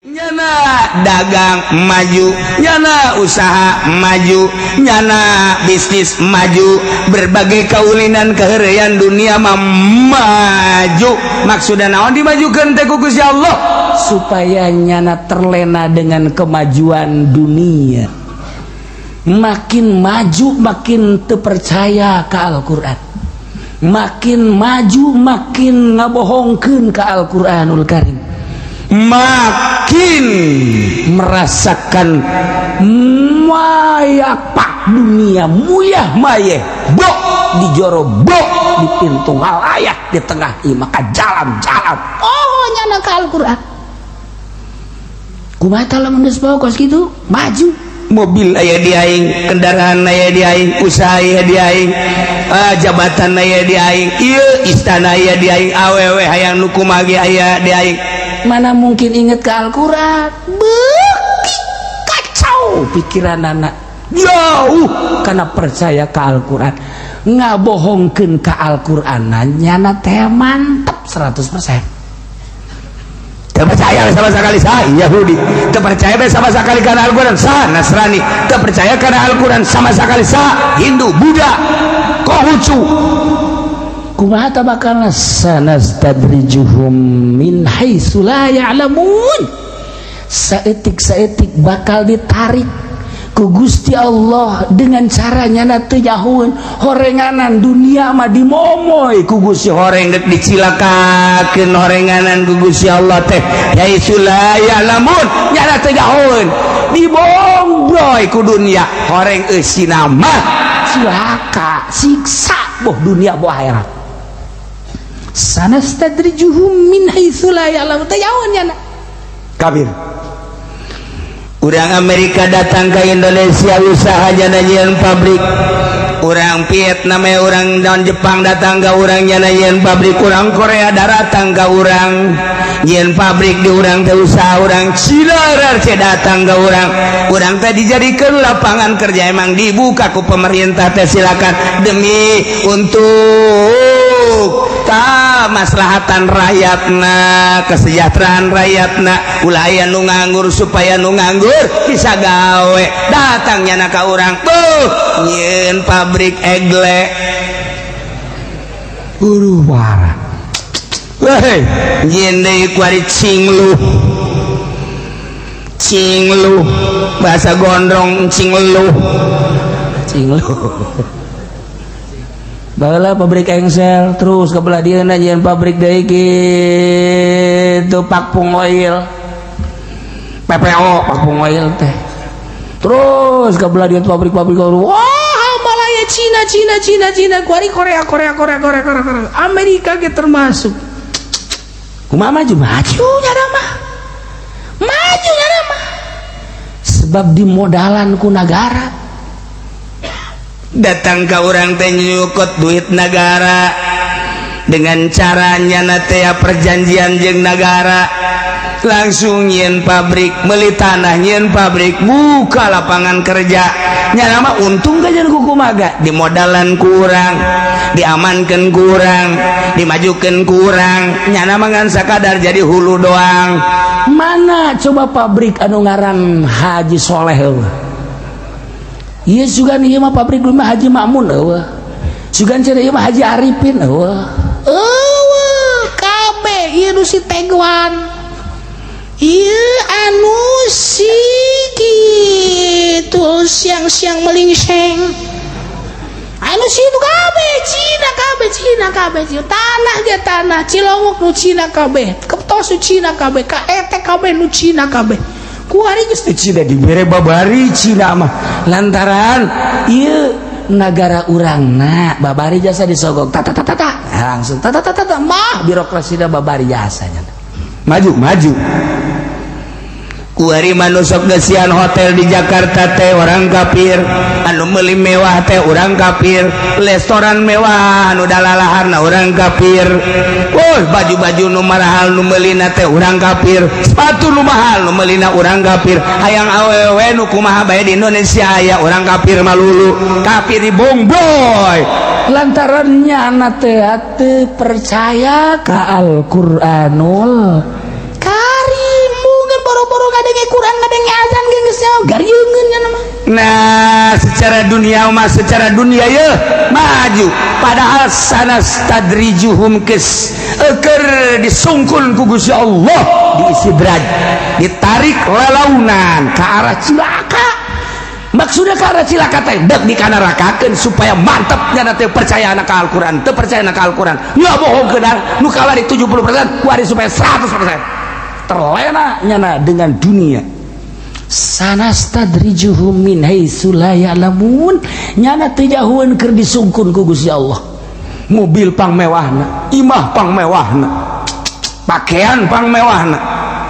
Nyana dagang maju, nyana usaha maju, nyana bisnis maju, berbagai kaulinan keheureuyan dunia mah maju. Maksudna naon dimajukeun teh ku Gusti Allah? Supaya nyana terlena dengan kemajuan dunia, makin maju makin terpercaya ke Al-Quran, makin maju makin ngabohongkeun ke Al-Quranul Karim, makin merasakan mayapak dunia, muyah mayeh, bok di jero, bok di pintu halayak, di tengah maka jalan-jalan. Oh, nyana ke Al-Quran kumaha lamun geus kos kitu maju. Mobil aya di aing, kendaraan aya di aing, usaha aya di aing, ah, jabatan aya di aing, ieu istana aya di aing, awewe hayang nu kumaha ge aya di aing. Mana mungkin inget ke Al-Quran? Beuki kacau pikiran anak, jauh karena percaya ke Al-Quran, ngabohongkeun ke Al-Quran, nyana teh mantap 100%. Teu percaya sama sekali sa Yahudi, teu percaya sama sekali karena Al-Quran sa Nasrani, teu percaya karena Al-Quran sama sekali sa Hindu, Buddha, Konghucu. Kumaha ta bakal? Sanastadrijuhum min haitsu la ya'lamun. Saeutik-saeutik bakal ditarik ku Gusti Allah dengan caranya na teu nyahoeun. Horenganan dunia mah dimomoy ku Gusti. Horeng dek dicilakakeun horenganan ku Gusti Allah teh, haitsu la ya'lamun, nyana teu nyahoeun, dibongbroy ku dunia, horeng eusina mah. Cilaka, siksa, boh dunia boh akhirat. Sanastadrijuhum min haitsu la ya'lamun, teu nyahoeun nyana. Kafir. Urang Amerika datang ke Indonesia, usaha nyieun pabrik. Urang Vietnam, urang dan Jepang datang ke urang, nyieun pabrik. Urang Korea datang ke urang, nyieun pabrik di urang teh usaha. Urang Cina RRC datang ke urang, urang teh dijadikan lapangan kerja. Emang dibuka ku pemerintah teh, silakan, demi untuk ta maslahatan rakyatna, kesejahteraan rakyatna, ulah aya nu nganggur, supaya nu nganggur bisa gawe. Datangnya na ka urang tuh nyieun pabrik egle. Guru parah. Weh, nyieun deui kuari cinglu cinglu, bahasa gondrong, cinglu. Cinglu. Baheula pabrik engsel, terus ke belah dieu nyieun pabrik deui kitu, Pakpung Oil, PPO, Pakpung Oil teh. Terus ke belah dieu pabrik-pabrik, wah, Malaya, Cina, Cina, Cina, Cina, kuari Korea, Korea, Korea, Korea, Korea, Korea, Amerika ge termasuk. Kumaha maju? Maju nyana mah, maju nyana mah, sebab dimodalan ku negara. Datang ke urang teh nyukut duit negara dengan caranya na teh perjanjian jeung negara, langsung nyieun pabrik, meuli tanah, nyieun pabrik, buka lapangan kerja. Nyana mah untung kajian kumaha, dimodalan kurang, diamankan kurang, dimajukan kurang, nyana mah ngan sakadar jadi hulu doang. Mana coba pabrik anu ngaran Haji Soleh eueuh? Ieu sugan ieu mah pabrik mah Haji Makmun eueuh. Sugan cenah ieu mah Haji Arifin eueuh. Eueuh kabeh, ieu nu si Teguan. Ieu anu si kitu siang-siang melingseng. Anu situ kabeh Cina kabeh, Cina kabeh, Cina. Tanah ge tanah Cilongok nu Cina kabeh. Keptos nu Cina kabeh, KET kabeh nu Cina kabeh. Kuari geus teh Cina dibere babari Cina mah, lantaran ieu nagara urangna babari jasa disogok, tata tata tata, langsung tata tata tata mah birokrasi babari jasanya. Maju maju. Kuari manusok gesian hotel di Jakarta teh orang kafir, anu meuli mewah teh orang kafir, restoran mewah anu dalalaharna orang kafir. Oh, baju-baju nu mahal nu meulina teh orang kafir, sepatu nu mahal nu meulina orang kafir, hayang awewe nu kumaha bae di Indonesia aya, orang kafir malulu, kafir di bongboy. Lantaran nyana teh teu percaya ka Al-Qur'anul Karim, mungkin boro-boro. Nah, secara dunia mah, secara dunia ya maju, padahal sanastadrijuhum kes eker disungkun ku Gusti Allah, diistidraj, ditarik lalaunan ke arah cilaka. Maksudnya ke arah cilaka teh dek dikanarakakeun supaya mantep nya teh percaya anak Al-Qur'an, teu percaya anak Al-Qur'an nya bohong keun nu kawari 70% kuari supaya 100% terlena nyana dengan dunia. Sanastadrijuhum min haitsu la ya'lamun, nyana teu jahueun keur disungkun ku Gusti Allah. Mobil pang mewahna, imah pang mewahna, pakaian pang mewahna,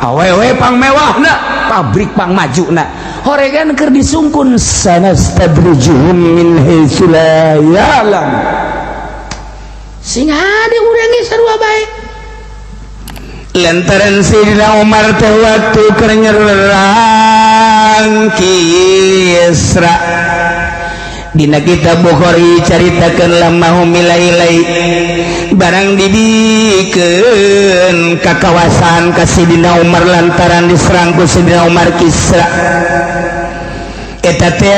awewe pang mewahna, pabrik pang majuna, horegan keur disungkun. Sanastadrijuhum min haitsu la ya'lam. Sing hade urang ge sarua bae. Lantaran Sayyidina Umar teh waktu keur nyerang Kisra, dina kitab Bukhari caritakeun, lama humilai barang dibikeun ka kawasan ka Sayyidina Umar lantaran diserang ku Sayyidina Umar Kisra eta teh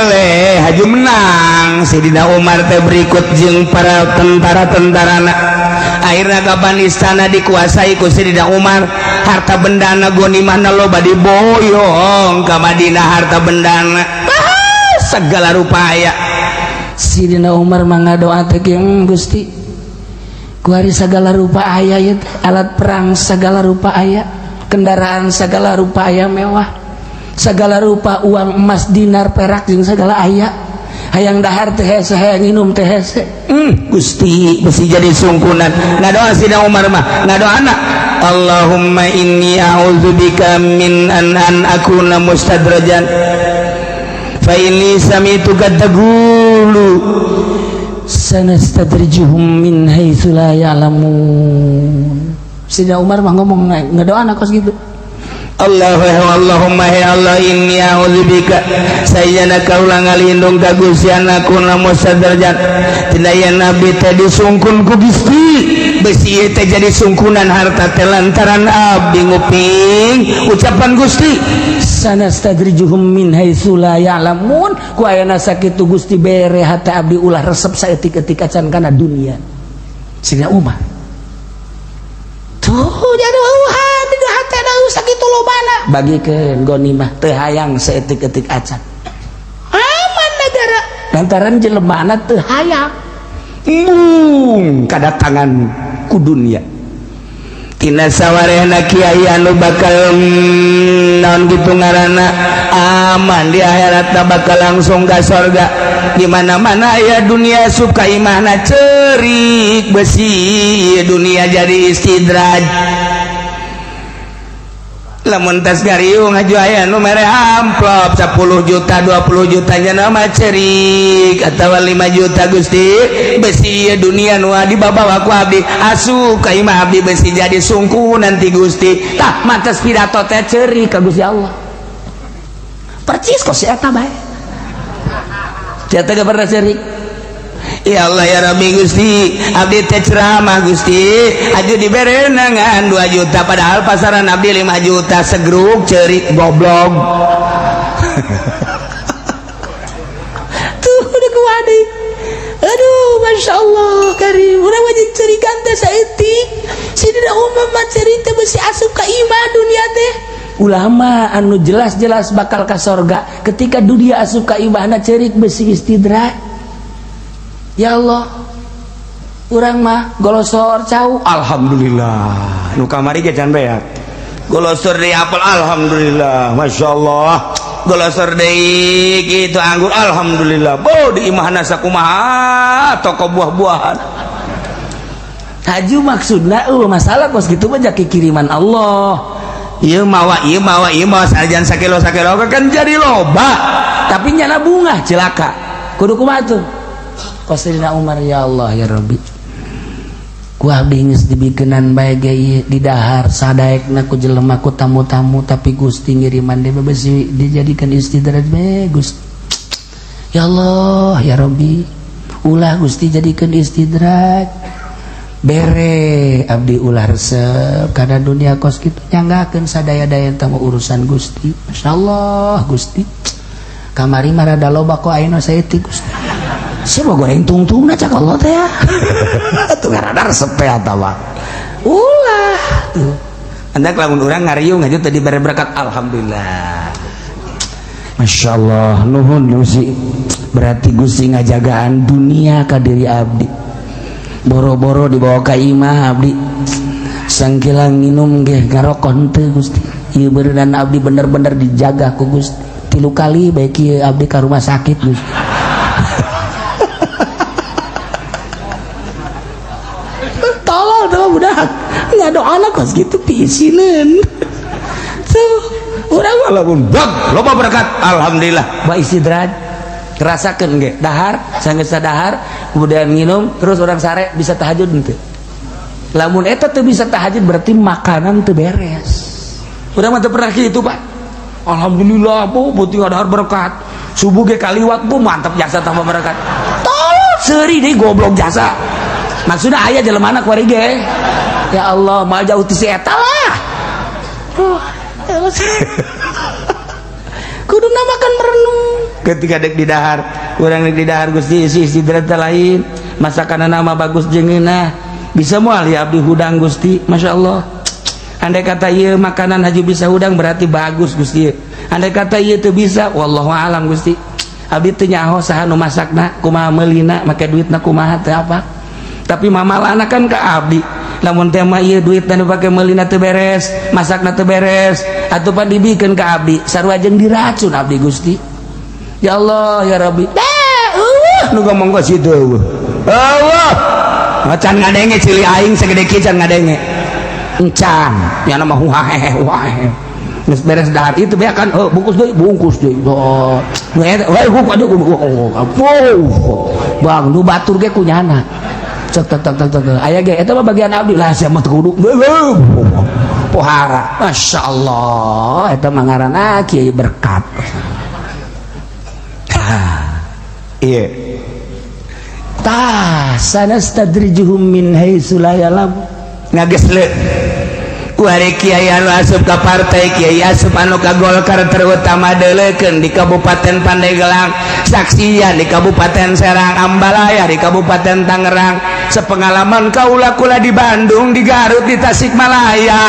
eleh haju menang. Sayyidina Umar teh berikut jeung para tentara-tentarana. Akhirnya kapan istana dikuasai ku Sayyidina Umar, harta bendana ghanimahna loba diboyong ka Madinah, harta bendana segala rupa aya. Sidina Umar mah ngadoa teh, "Gusti, kuari segala rupa aya ya, alat perang segala rupa aya, kendaraan segala rupa aya mewah, segala rupa uang emas, dinar, perak jeung segala aya, hayang dahar teh hese, hayang minum teh hese." Gusti, mesti jadi sungkunan. Ngadoa Sidina Umar mah, ngadoana, "Allahumma inni a'udzubika min an akuna mustadrajan, fa inni sami'tuka taqulu." Sanastadrijuhum min haitsu la ya'lamun. Sidina Umar mah ngomong ngadoa kos gitu. Allah, Allahumma, ya Allah, inni a'udzubika, sayana kaula ngalindung ka Gusti, an akuna mustadrajan, tina yen abdi teh disungkun ku Gusti, besi ieu teh jadi sungkunan harta teh lantaran abdi nguping ucapan Gusti. Sanastadrijuhum min haitsu la ya'lamun. Ku ayana sakitu Gusti, bere hate abdi ulah resep saeutik-eutik acan kana dunia. Sidina Umar tuh jadi di hate sakitu lobana. Bagikeun ghanimah, teu hayang saeutik-eutik acan. Aman negara. Lantaran jelemana teu hayang. Mung kadatangan ku dunia tina sawarehna kiai anu bakal naon gitu ngaranna aman di akhirat, bakal langsung ka sorga. Di mana-mana aya dunia suka imahna, cerik besi dunia jadi istidraj. Lamun tas gariung haju aya nu mere amplop 10 juta, 20 juta, nya nama cerik atau 5 juta, Gusti, besi dunia nu dibawa ku abdi asup ka imah abdi, besi jadi sungku nanti Gusti. Tah, mantes pidato teh cerik ka Gusti Allah, percis kok si eta bae. Dia teh pernah cerik. Ya Allah, ya Rabbi, Gusti, abdi teh ceramah, Gusti, aju dibere ngan 2 juta, padahal pasaran abdi 5 juta segruk. Cerik goblok. Tuh udah kuadi. Aduh, masya Allah karim. Udah wajib cerikan teh saeutik. Sidina Umar mah cerita besi asup ka imah dunia teh. Ulama anu jelas-jelas bakal ka sorga, ketika dunia asup ka imahna cerik besi istidraj. Ya Allah, urang mah golosor cau. Alhamdulillah, nu kamari ge can beak. Golosor deui apel, alhamdulillah, masya Allah. Golosor deui gitu anggur, alhamdulillah. Bo di imahna sakumaha toko buah-buahan. Haju maksudna masalah kos gitu mah jaki kiriman Allah. Ieu mawa, ieu mawa, ieu mawa, sanajan sakilo sakilo kan jadi loba. Tapi nyana bunga celaka, kudu kumaha tuh? Kos Umar, ya Allah, ya Rabbi, ku abdi geus dibikenan bae ge ieu, didahar sadaekna ku jelema, ku tamu-tamu, tapi Gusti ngiriman deui besi dijadikan istidraj bae. Gusti, ya Allah, ya Rabbi, ulah Gusti jadikan istidraj, bere abdi ulah resep karena dunia kos kitu. Nyanggakeun sadaya-daya tamu urusan Gusti. Masya Allah, Gusti. Kamari mah rada loba, kok ayeuna saeutik, Gusti? Sia goreng tungtungna cak Allah teh ya. Tuh rada resep teh atawa. Ulah tuh. Anda lamun urang ngariung aja tadi bare berkat, alhamdulillah. Masya Allah, nuhun Gusti. Berarti Gusti ngajagaan dunia ka diri abdi. Boro-boro dibawa ka imah abdi. Sangkilang minum ge ngarokok henteu, Gusti. Ieu beureunan abdi bener-bener dijaga ku Gusti. 3 kali baik ieu abdi ka rumah sakit, Gusti. Tolol tuh budak. Ngadoana kos gitu piisineun. Tuh, urang walaupun bag loba berkat, alhamdulillah. Ba istidraj rasakeun ge dahar, sanggeus dahar kemudian minum terus orang sare, bisa tahajud henteu? Lamun eta teu bisa tahajud, berarti makanan teu beres. Urang mah teu pernah kitu, Pak. Alhamdulillah, Bu, penting dahar berkat. Subuh ge kaliwat, Bu, mantap jasa tambah berkat. Tolol, seuri deui, goblok jasa. Maksudnya aya jelema kuari ge. Ya Allah, mal jauh ti si eta lah. Kudu makan merenung. Ketika dek di dahar, kurang dek di dahar, Gusti, isi istirahat lain, masakan nama bagus jeung ngeunah. Bisa moal ya abdi hudang, Gusti? Masya Allah. Andai kata ieu makanan haji bisa hudang, berarti bagus, Gusti. Andai kata ieu teu bisa, wallahu alam, Gusti. Abdi teu nyaho saha nu masakna, kumaha meulina, make duitna kumaha teu apa. Tapi mamalana kan ka abdi. Lamun teh mah ieu duit dan dipake meulina teu beres, masakna teu beres, atuh pan dibikeun ka abdi, sarua jeung diracun abdi, Gusti. Ya Allah, ya Rabbi. Nu ngomong ka situ eueuh. Allah. Macan ngadenge cili aing segede kieu can ngadenge. Encan, nya mah huhahehe huhahehe. Geus beres dahar itu be kan, oh, bungkus deui, bungkus deui. Oh, nu eta we buka deui. Bang, nu batur ge kunyana. Cek tek tek tek tek. Aya ge eta mah bagian abdi lah, sia mah teu kudu. Pohara. Masya Allah, eta mah ngaranna kiai berkat. Iya. Tah, sanastadrijuhum min haitsu la ya'lam. Ngagesle. Kuari kiai anu asup ka partai, kiai asup anu ka Golkar, terutama deuleukeun di Kabupaten Pandeglang, saksian di Kabupaten Serang, Ambalaya di Kabupaten Tangerang, sepengalaman kaula kula di Bandung, di Garut, di Tasikmalaya,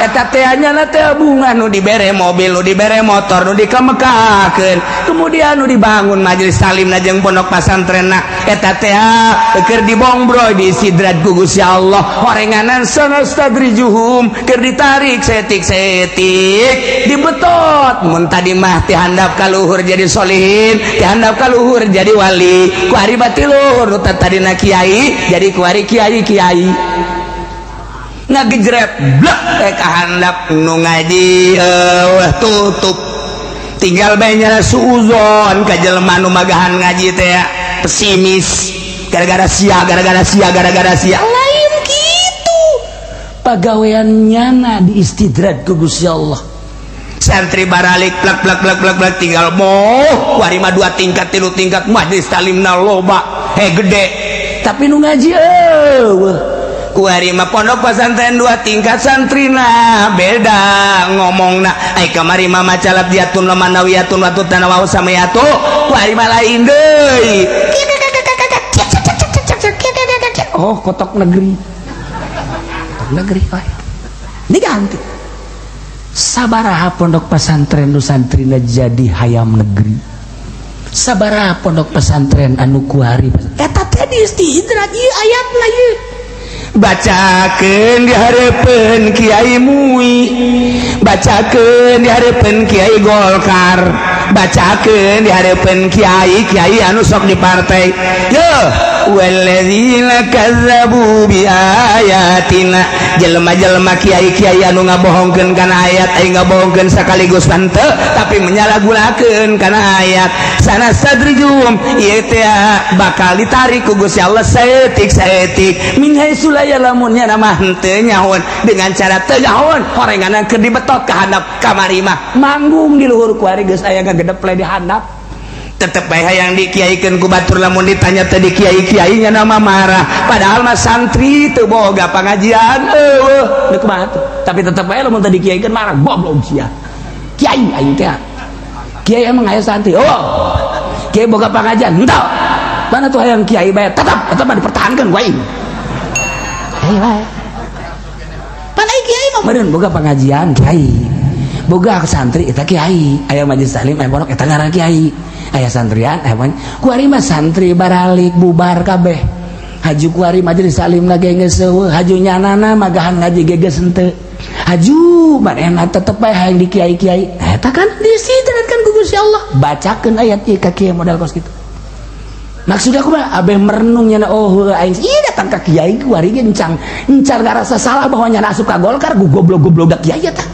eta teh nya teh bunga nu dibere mobil, nu dibere motor, nu dikamekakeun, kemudian nu dibangun majelis talim jeung pondok pasantrenna, eta teh keur dibongbroy, diistidrat ku Gusti Allah. Horenganan sanastadrijuhum, keur ditarik setik-setik, dibetot. Mun tadi mah ti handap ka luhur jadi solihin, ti handap ka luhur jadi wali, kuari bati luhur nu tadina kiai jadi kuari kiai kiai ngagejret blek teh ka handap, nu ngaji eueuh, tutup, tinggal bae nyala suuzon ka jelema nu magahan ngaji teh, pesimis gara-gara sia, gara-gara sia, gara-gara sia. Lain gitu. Pagawean nyana diistidrat ku Gusti Allah. Santri baralik plak plak plak plak plak, tinggal moh kuari mah dua tingkat, tilu tingkat, majelis talimna loba he gede. Tapi nu ngaji eueuh. Kuari mah pondok pesantren dua tingkat, santrina beda ngomongna. Ai kamari mah maca labdiatun lamanawiyatun watu tanawau samayatu, kuari mah lain deui. Oh, kotok negeri, kotok negeri, oh. Diganti. Sabaraha pondok pesantren nu santrina jadi hayam negeri? Sabaraha pondok pesantren anu kuari eta teh diistidrat ieu ayatna ieu? Bacakeun di hareupeun Kiai MUI, bacakeun di hareupeun Kiai Golkar, bacakeun di hareupeun kiai kiai anu sok di partai. Yo, walladzina kazzabu biayatina, jelema-jelema kiai-kiai anu ngabohongkeun kana ayat, ai ngabohongkeun sekaligus henteu, tapi menyalahgunakeun kana ayat, sanastadrijum, ieu teh bakal ditarik ku Gusti Allah saeutik saeutik, min haitsu la ya'lamun, nya mah henteu nyahoan dengan cara teu nyahoan, horenganan keur dibetot ka handap. Kamari mah manggung di luhur, kuari geus aya ngagedeple di handap. Tetep bae hayang dikiaikeun ku batur. Lamun ditanya teh di kiai-kiainya nama marah, padahal mah santri teu boga pengajian eueuh. Deuk kumaha tuh, tapi tetep bae lamun teu dikiaikeun marah, goblok sia kiai aing teh. Kiai emang aya santri? Oh, kiai boga pengajian henteu? Mana tuh hayang kiai bae tetap tetap dipertahankan ku aing. Kiai bae. Pan ai kiai mah meureun boga pengajian, kiai boga santri, eta kiai. Aya majelis taklim, aya pondok, eta ngaran kiai. Aya santrian, aya kuari mah santri baralik bubar kabeh. Haju kuari majelis taklim lagi geus euweuh, haju nyanana magahan ngaji ge geus henteu. Haju manehna tetep bae hayang di kiai-kiai. Eta kan kan ku Gusti Allah. Bacakeun ayat ieu ka kiai modal kos kitu. Maksud aku mah abeh merenung nyana, oh aing ieu datang ka kiai kuari ge encang encar ngarasa salah bahwa nyana asup ka Golkar ku goblok-goblok da kiai eta.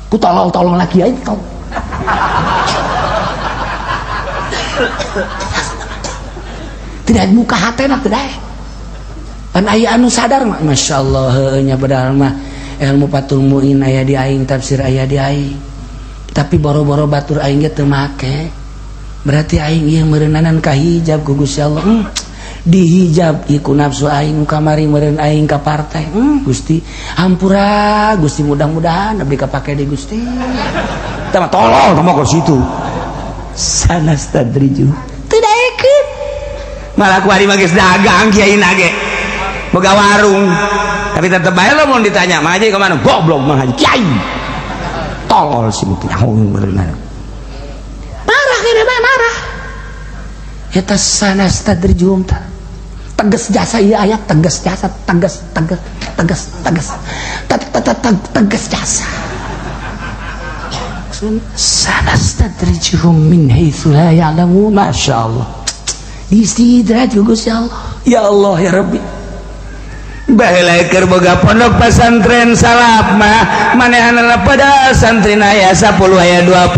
Ku tolol-tolol lah kiai tol. Tidak buka hatena tidak. Pan aya anu sadar mah masyaallah heueuh nya, padahal mah ilmu Fathul Muin aya di aing, tafsir aya di aing. Tapi boro-boro batur aing ge teu make. Berarti aing ieu meureunanan ka hijab ku Gusti Allah. Dihijab ieu ku nafsu aing kamari meureun aing ka partai. Gusti, hampura Gusti, mudah-mudahan abdi kapake di Gusti. Tah mah tolol tah mah ke situ. Sanastadriju. Tidak ekeun. Malah kuari mah geus dagang kiai nage. Boga warung. Tapi tetep bae lo mun ditanya, "Mah Haji kemana?" Goblok mah Haji kiai. Tolol sih teu nyaho meureun. Marah kene mah marah. Eta sanastadrijuhum tah. Tegas jasa ieu ayat, tegas jasa, tegas tegas tegas tegas. Tegas jasa. Sanastadrijuhum min haitsu la ya'lamun. Masya Allah. Diistidraj ku Gusti Allah. Ya Allah ya Rabbi. Baheula keur boga pondok pesantren salaf mah manehanna pada santri aya 10 aya 20,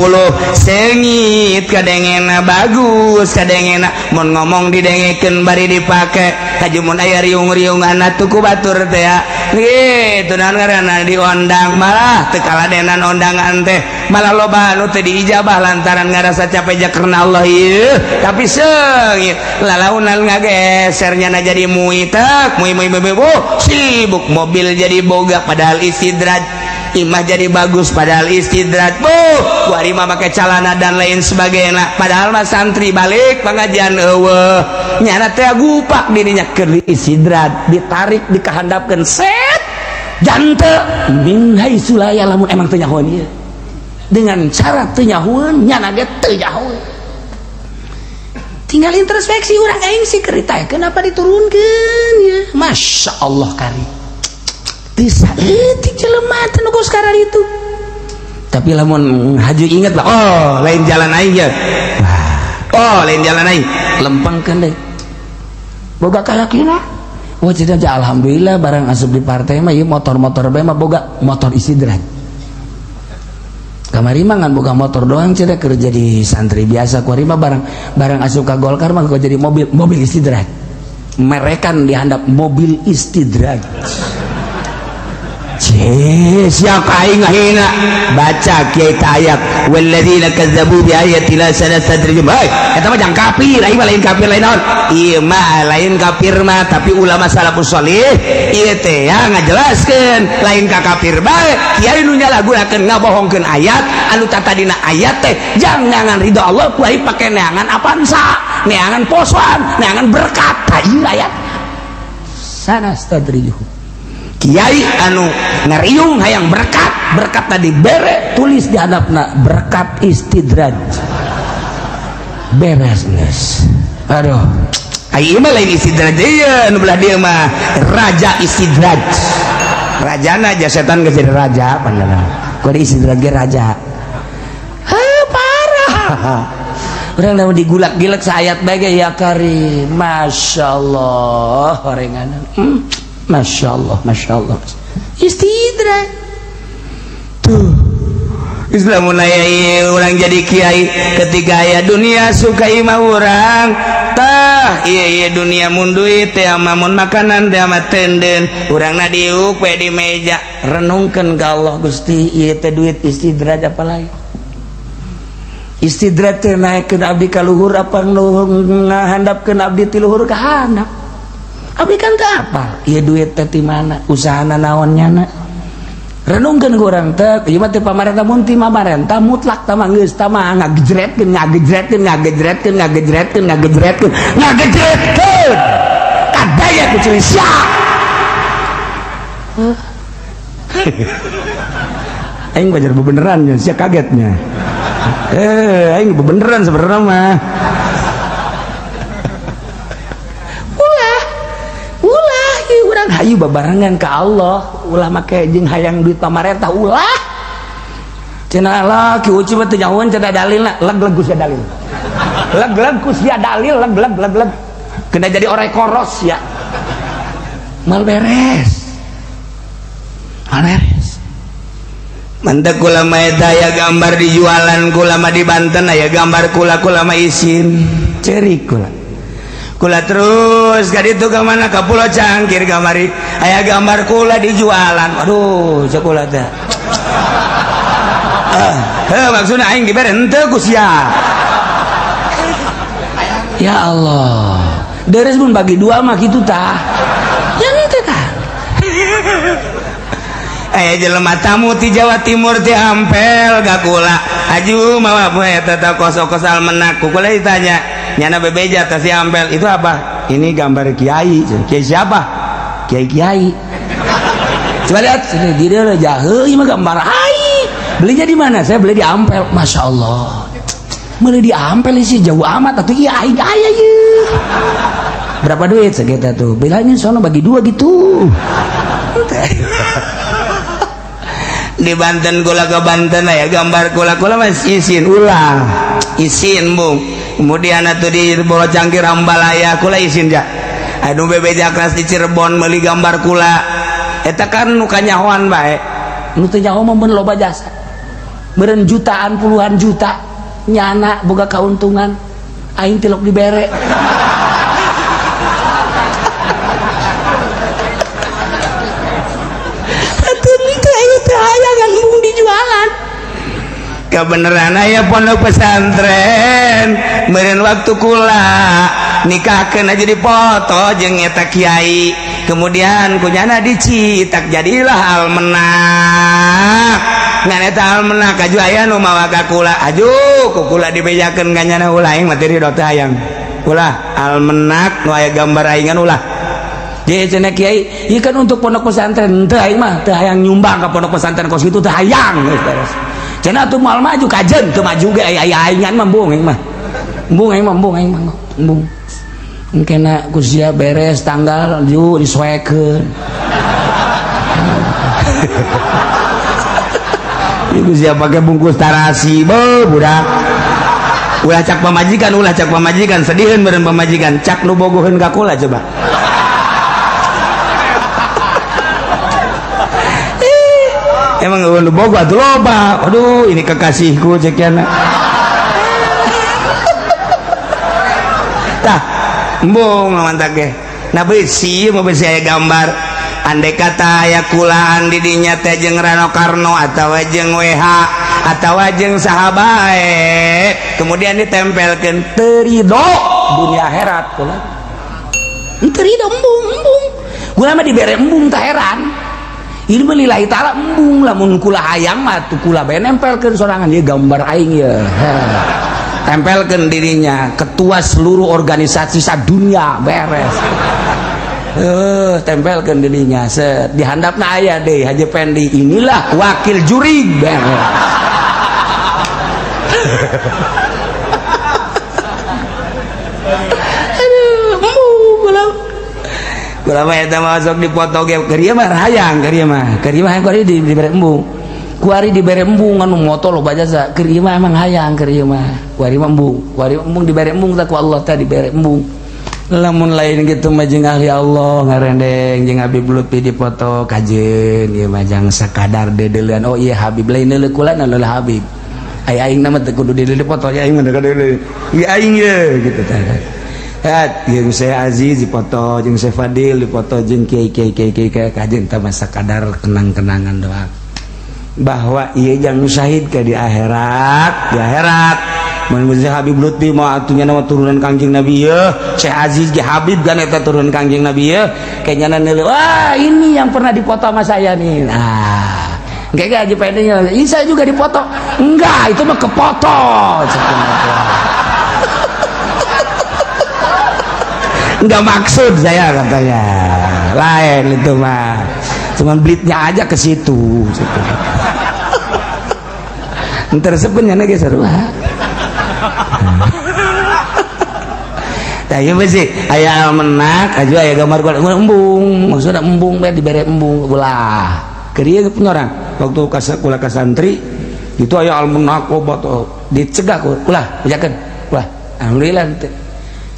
seungit kadengena, bagus kadengena, mun ngomong didengekeun bari dipake. Haju mun aya riung-riungan atuh ku batur teh gitu, naon ngaranna, diondang, malah teu kaladenan ondangan teh, malah loba anu teu diijabah lantaran ngarasa capek ja karena Allah ieu. Tapi seungit lalaunan ngageser nyana jadi muitek mui mui mui, oh, sibuk mobil jadi boga padahal istidraj, imah jadi bagus padahal istidraj, buh kuari mah make calana dan lain sebagainya, padahal mah santri balik pengajian euweuh. Nyana teh gupak dirinya keur istidraj, ditarik, dikahandapkeun, set jante min haitsu la ya'lamun. Emang teu nyahoeun ieu dengan cara teu nyahoeun, nyana ge teu nyahoeun. Tinggal introspeksi urang, aing sih kerita kenapa diturunkeun ya? Masya Allah kari. Teu saeutik jelema teh nu sekarang itu. Tapi lamun haju inget lah, oh lain jalan aing ya, oh lain jalan aing, lempengkeun deui. Boga keyakinan. Wah tidak aja, alhamdulillah barang asup di partai mah ieu motor-motor bae mah boga motor istidraj. Kamari mah ngan boga motor doang cenah keur jadi santri biasa, kuari mah barang barang asup ka Golkar mah jadi mobil mobil istidraj. Merekan dihandap mobil istidraj. Siapa aing ngahina baca kiai ayat walladzina kazzabu bi ayatina sanastadrijuhum. Hei, eta mah jang kafir, aing mah lain kafir, lain naon ieu mah, lain kafir mah, tapi ulama salafus sholih ieu teh ya ngajelaskeun lain ka kafir bae. Kiai nu nyalahgunakeun, ngabohongkeun ayat anu tatadina ayat teh jangan ridho Allah, ku aing pake neangan Avanza, neangan posoan, neangan berkat. Tah ieu ayat Sanastadrijuhum. Kiai anu ngariung hayang berkat, berkat tadi bere tulis di hadapna berkat istidraj, beres geus. Aduh. Ai mah lain istidraj ieu, nu belah dieu mah raja istidraj. Rajana aja setan geus jadi raja pandangan. Kuari istidraj ge raja. Heuh, parah. Urang lamun digulak-gilek saayat bae ge ya karim. Masya Allah orenganan. Masya Allah, Masya Allah. Istidraj. Tuh. Islam mulai orang jadi kiai ketika aya dunia suka imah urang tah iya iya dunia mun duit teh ama mun makanan teh ama tenden urang na diuk we di meja. Renungkeun ka Allah, Gusti, ieu teh duit istidraj apa lain? Istidraj teh naikkeun abdi ka luhur apa ngahandapkeun abdi ti luhur ka handap? Abdi kan teu apal ieu duit teh ti mana, usahana naon nyana. Renungkeun ku urang teh, ieu mah teh pamarentah mun ti pamarentah mutlak tah mah geus tah mah ngagejretkeun ngagejretkeun ngagejretkeun ngagejretkeun ngagejretkeun ngagejretkeun. Kadaya ku ciri sia. Aing bajar bebeneran ya, sia kagetnya. Aing bebeneran sebenarnya mah. Ulah, ulah, ieu urang hayu babarengan ka Allah, ulah make jeung hayang duit pamarentah ulah. Cenah Allah ki uci mah teu nyahoeun cenah dalilna, leg-leg ku sia dalil. Leg-leg ku sia dalil, leg-leg leg-leg. Kena jadi orang koros ya. Mal beres. Mal beres. Mantap kula mah eta aya gambar dijualan kula mah di Banten aya gambar kula kula mah isin cerik kula. Kula terus ka ditu ka mana ka Pulau Cangkir kamari aya gambar kula dijualan. Aduh cek kula teh. Heuh maksudna aing dibere henteu ku sia. Ya Allah. Deres mun bagi dua mah kitu tah. Ya henteu tah. Aya jelema tamu ti Jawa Timur ti Ampel ka kula. Aju mawa poe eta teh kos-kos almenak ku kula ditanya, nyana bebeja teh si Ampel itu apa? Ini gambar kiai. Kiai siapa? Kiai-kiai. Coba lihat sini di dia jahe ieu mah gambar ai. Belinya di mana? Saya beli di Ampel. Masya Allah. Beli di Ampel sih jauh amat atuh ieu aing aya ieu. Berapa duit segitu tuh? Bilangnya sono bagi dua gitu. Di Banten kula ke Banten ya gambar kula kula mas isin ulah isin bung. Kemudian atuh di Pulau Cangkir Ambalaya kula isin ja. Aduh bebeja kelas di Cirebon meuli gambar kula eta kan nu kanyahoan bae. Nu teu nyaho mah mun loba jasa. Meureun jutaan puluhan juta nyana boga kauntungan aing tilok dibere. Kebenaran aya pondok pesantren meureun waktu kula nikahkeun aja dipoto jeung eta kiai kemudian kunyana dicitak jadilah almenak ngan eta almenak aju aya nu mawa ka kula aju ku kula dibejakeun ka nyana ulah aing mah teu ridho teh hayang ulah almenak nu aya gambar aingan ulah. Jadi cenah kiai ieu kan untuk pondok pesantren teu aing mah teu hayang nyumbang ka pondok pesantren kos kitu teu hayang geus beres. Cenah atuh moal maju kajen teu maju ge aya aingan mah embung aing mah. Embung aing mah embung aing mah embung. Engkena ku sia beres tanggal ju disoekeun. Ieu sia pake bungkus tarasi beuh budak. Ulah cak pamajikan sediheun meureun pamajikan cak nu bogoheun ka kula coba. Emang nu bogo atuh loba. Aduh, ini kekasihku cek yana. Tah, embung mantak ge. Nah besi mau besi aya gambar. Andai kata aya kulaan di dinya teh jeung Rano Karno atawa jeung WH atawa jeung saha bae, kemudian ditempelkeun teu ridho dunia akhirat kula. Teu ridho embung embung. Kula mah dibere embung tah heran. Ini mah lillahi ta'ala embung lamun kula hayang mah tuh kula bae nempelkeun sorangan ieu gambar aing ye. Tempelkeun dirinya ketua seluruh organisasi sadunia beres. Tempelkeun dirinya set di handapna aya deui Haji Pendi inilah wakil juri beres. Aduh, embung kula. Kula mah eta masuk dipoto ge keur ieu mah hayang keur ieu mah. Keur ieu mah hayang kuari dibere embung. Kuari dibere embung anu moto loba jasa. Keur ieu mah emang hayang keur ieu mah. Kuari mah embung. Kuari embung dibere embung tah ku Allah teh dibere embung. Lamun lain kitu mah jeung ahli Allah ngarendeng jeung Habib Lutfi dipoto kajeun ieu mah jang sakadar dedeuleun. Oh iya Habib lain deuleu kula na leuleuh Habib. Ai aing na mah teu kudu deuleu dipoto ya aing mah deuleu. Ieu aing ye kitu tah. Hat jeung Syekh Aziz dipoto jeung Syekh Fadil dipoto jeung kiai kiai kiai kiai kajeun tah mah sakadar kenang-kenangan doang. Bahwa ieu jang syahid ka di akhirat, di akhirat. Mun Habib Lutfi mah atunya nama turunan Kangjeng Nabi ye, Syekh Aziz ge Habib kan eta turunan Kangjeng Nabi ye, kayaknya neuleuh, wah ini yang pernah dipoto sama saya nih. Nah, Kayak Haji Pendi Isa juga dipoto. Enggak, itu mah kepoto. Enggak maksud saya katanya. Lain itu mah. Cuman blitnya aja ke situ. Entar sebenarnya ge seru. Tah ieu sih aya almenak aju aya gambar embung, maksudna embung bae dibere embung ulah. Keur ieu punya orang waktu kula ka santri itu aya almenak obat dicegah ku ulah bejakeun ulah. Alhamdulillah teh.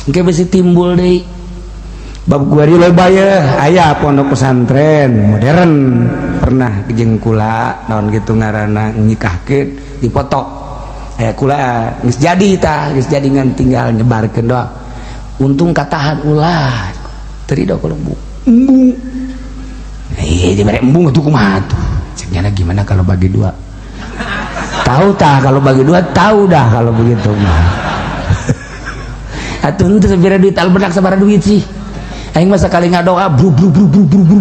Engke bisi timbul deui. Bab kuari loba ye aya pondok pesantren modern pernah jeung kula naon kitu ngaranna nikahkeun dipoto. Aya kula geus jadi tah, geus jadi ngan tinggal nyebarkeun doang. Untung katahan ulah terido kalau embung. Eh dibere embung atuh kumaha tuh. Ceknya gimana kalau bagi dua? Tahu tah kalau bagi dua, tahu dah kalau begitu mah. Atuh henteu sabira duit almenak sabaraha duit sih. Aing mah sakali ngadoa bru bru bru bru bru bru.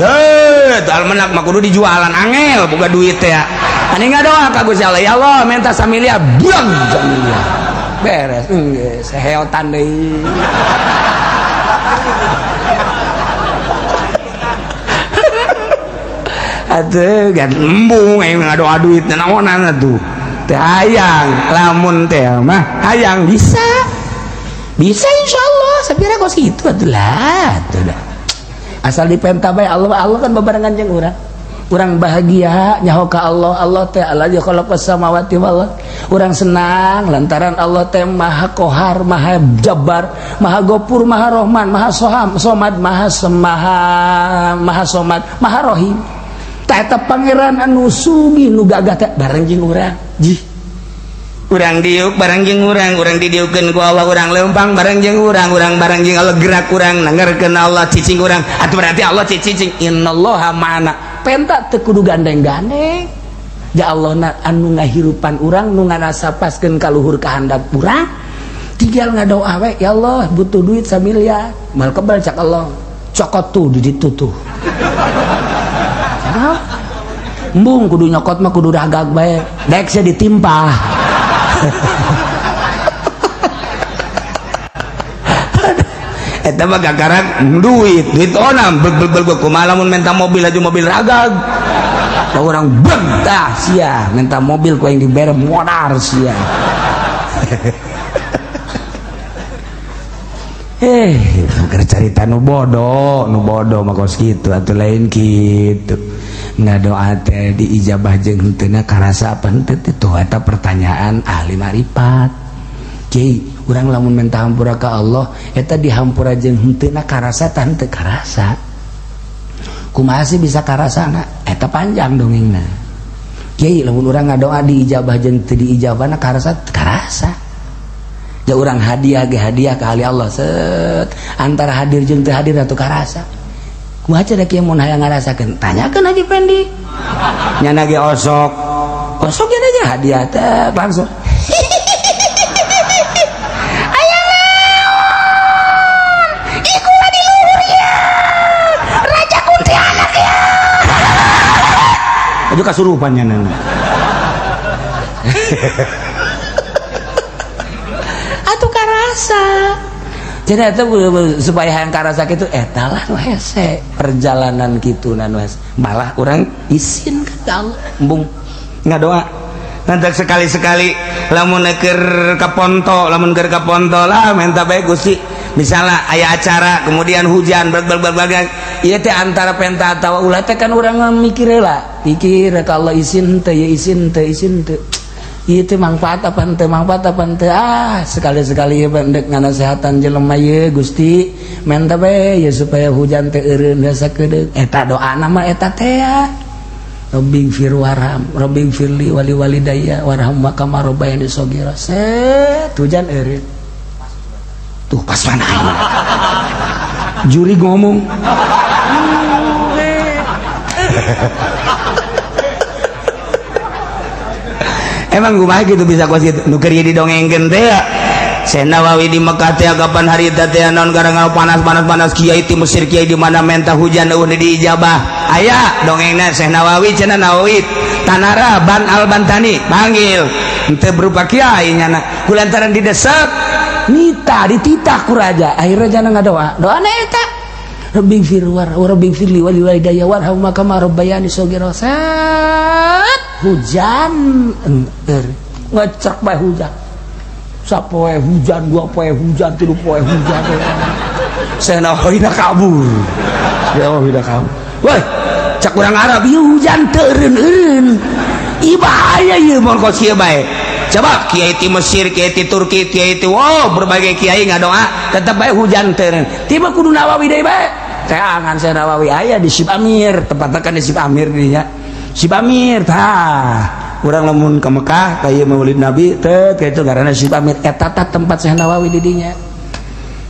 Ye, almenak mah kudu dijualan angel boga duit teh. Ani ngadoa ka Gusti Allah, ya Allah minta samiliar, buang samiliar. Beres, geus seheotan deui. Atuh gan embung aing ngadoa duit naonan atuh. Teh hayang, lamun teh mah hayang bisa. Bisa insyaallah, sapira kos kitu atuh lah atuh dah. Asal dipenta bae Allah, Allah kan babarengan jeung urang. Urang bahagia nyaho ka Allah, Allah teh allazi khalaqas samawati wal ardh. Urang senang lantaran Allah teh Maha Kohar, Maha Jabbar, Maha Gopur, Maha Rahman, Maha Soham, Somad, Maha Semaha, Maha Somad, Maha Rahim. Tah eta pangeran anu sugih nu gagah teh bareng jeung urang. Jih. Urang diuk bareng jeung urang, urang didiukeun ku Allah, urang leumpang bareng jeung urang, urang bareng jeung Allah gerak urang, nangarkeun Allah cicing urang. Atuh berarti Allah cicing innallaha ma'ana. Penta teu kudu gandeng-gandeng. Ya Allah na anu ngahirupan urang nu nganasapaskeun ka luhur kahandap urang. Tinggal ngadoa we, ya Allah butuh duit samiliar. Mal kebal cak Allah. Cokot tuh di ditu tuh. Embung kudu nyokot mah kudu ragag bae. Dek sia ditimpah. Eta mah gagaran duit, duit onam beg beg beg kumaha lamun minta mobil aja mobil ragag. Da urang beg tah sia minta mobil ku aing dibere modar sia. Keur carita nu bodoh mah kos kitu atuh lain kitu. Ngadoa teh diijabah jeung henteuna karasa apa henteu teh tuh eta pertanyaan ahli marifat. Kiai, urang lamun minta hampura ka Allah eta dihampura jeung henteuna karasa tah henteu karasa. Kumaha sih bisa karasana? Eta panjang dongengna. Kiai, lamun urang ngadoa diijabah jeung teu diijabahna karasa karasa. Ja urang hadiah ge hadiah ka ahli Allah set antara hadir jeung teu hadir atuh karasa. Kumaha cenah kieu mun hayang ngarasakeun? Tanyakeun Haji Pendi. Nyana ge osok. Osok nya aja hadiah teh langsung. Aya naon? Iku di luhur ya. Raja kuntilanak ya. Aduh kasurupan nya nana. Atuh karasa. Jadi itu supaya hayang karasa kitu eta lah nu hese perjalanan kitu nu hese. Malah urang isin ka Allah embung ngadoa. Nanti sekali-sekali lamun keur ka ponto, lamun keur ka ponto lah minta bae Gusti. Misalnya aya acara kemudian hujan beg beg beg ieu teh antara penta atawa ulah teh kan urang mikir heula. Pikir ka Allah isin teu ya isin teu isin teu. Ieu teh mangfaat apa henteu mangfaat apa henteu ah sekali-sekali ieu endek nganasehatan jelema ieu Gusti menta bae ya supaya hujan teh eureun sakedeung eta doana mah eta teh ya Rabbi fir warham Rabbi firli wali walidayya warham kama rabbayani shaghira set hujan eureun tuh pas mana juri ngomong Emang kumaha gitu bisa kos gitu nu keur didongengkeun teh ya Syekh Nawawi di Mekah teh kapan hari teh naon gara-gara panas-panas panas kiai ti Mesir kiai di mana menta hujan eueuh diijabah Aya dongengna Syekh Nawawi cenah, Nawawi Tanara Ban Al Bantani panggil henteu berupa kiai nyana kulantaran didesak nita dititah ku raja. Akhirnya jana ngadoa, doa eta, "Rabbighfir war rabbighfirli wali walidayya warhamhuma kama rabbayani shaghira." Set, hujan enter ngecek bae, hujan sapoe, hujan dua poe, hujan tilu poe, hujan. Syekh Nawawi kabur ya, udah kabur. Woi, cak urang Arab, ieu hujan teu eureun-eureun. Ih, bahaya ieu mun kos kieu bae. Coba kiai ti Mesir, kiai ti Turki, kiai ti, wow, berbagai kiai ngadoa, tetep bae hujan teu. Tiba kudu Nawawi deui bae. Teangan Syekh Nawawi aya di Syib Amir, tempatnya kan di Syib Amir dinya. Syib Amir tah urang lamun ke Mekah kayak Maulid Nabi teh itu karena Syib Amir eta tah tempat Syekh Nawawi di dinya.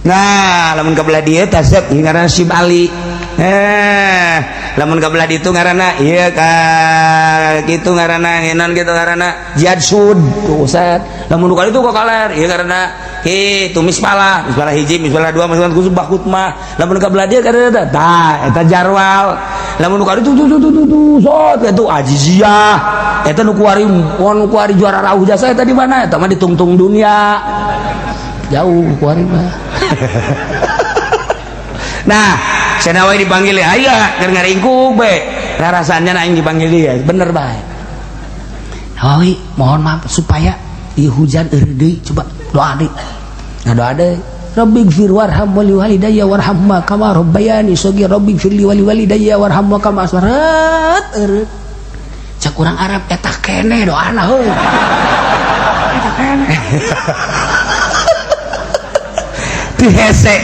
Nah, lamun ke belah dieu tasep ngaranna Syib Ali. Eh, lamun ke belah ditu ngaranna ieu ka kitu ngaranna ngenan kitu ngaranna Jihad Sud. Tuh set, lamun kali itu kok kaler ieu ngaranna kitu Mispalah, Mispalah hiji, Mispalah dua, Mispalah khusus Bakutmah. Lamun ke belah dieu kada tah eta Jarwal. Lamun kali itu tuh tuh tuh tuh sot itu Aziziyah. Eta nu kuari, nu kuari juara rauh jasa eta di mana? Eta mah di tungtung dunia jauh kuari mah. Nah, Syekh Nawawi dipanggil ya, aya keur ngaringkuk be. Rasanya aing dipanggil dia. Bener bae. Nawawi, mohon maaf, supaya di hujan eureun deui, coba doa deui. Nah, doa deui, "Rabbighfir warham wali walidayya warhamhuma kama rabbayani shaghira, rabbighfirli wali walidayya warhamhuma kama aswarat." Eureun. Cak urang Arab, eta keneh doana heuy, eta keneh. Dihese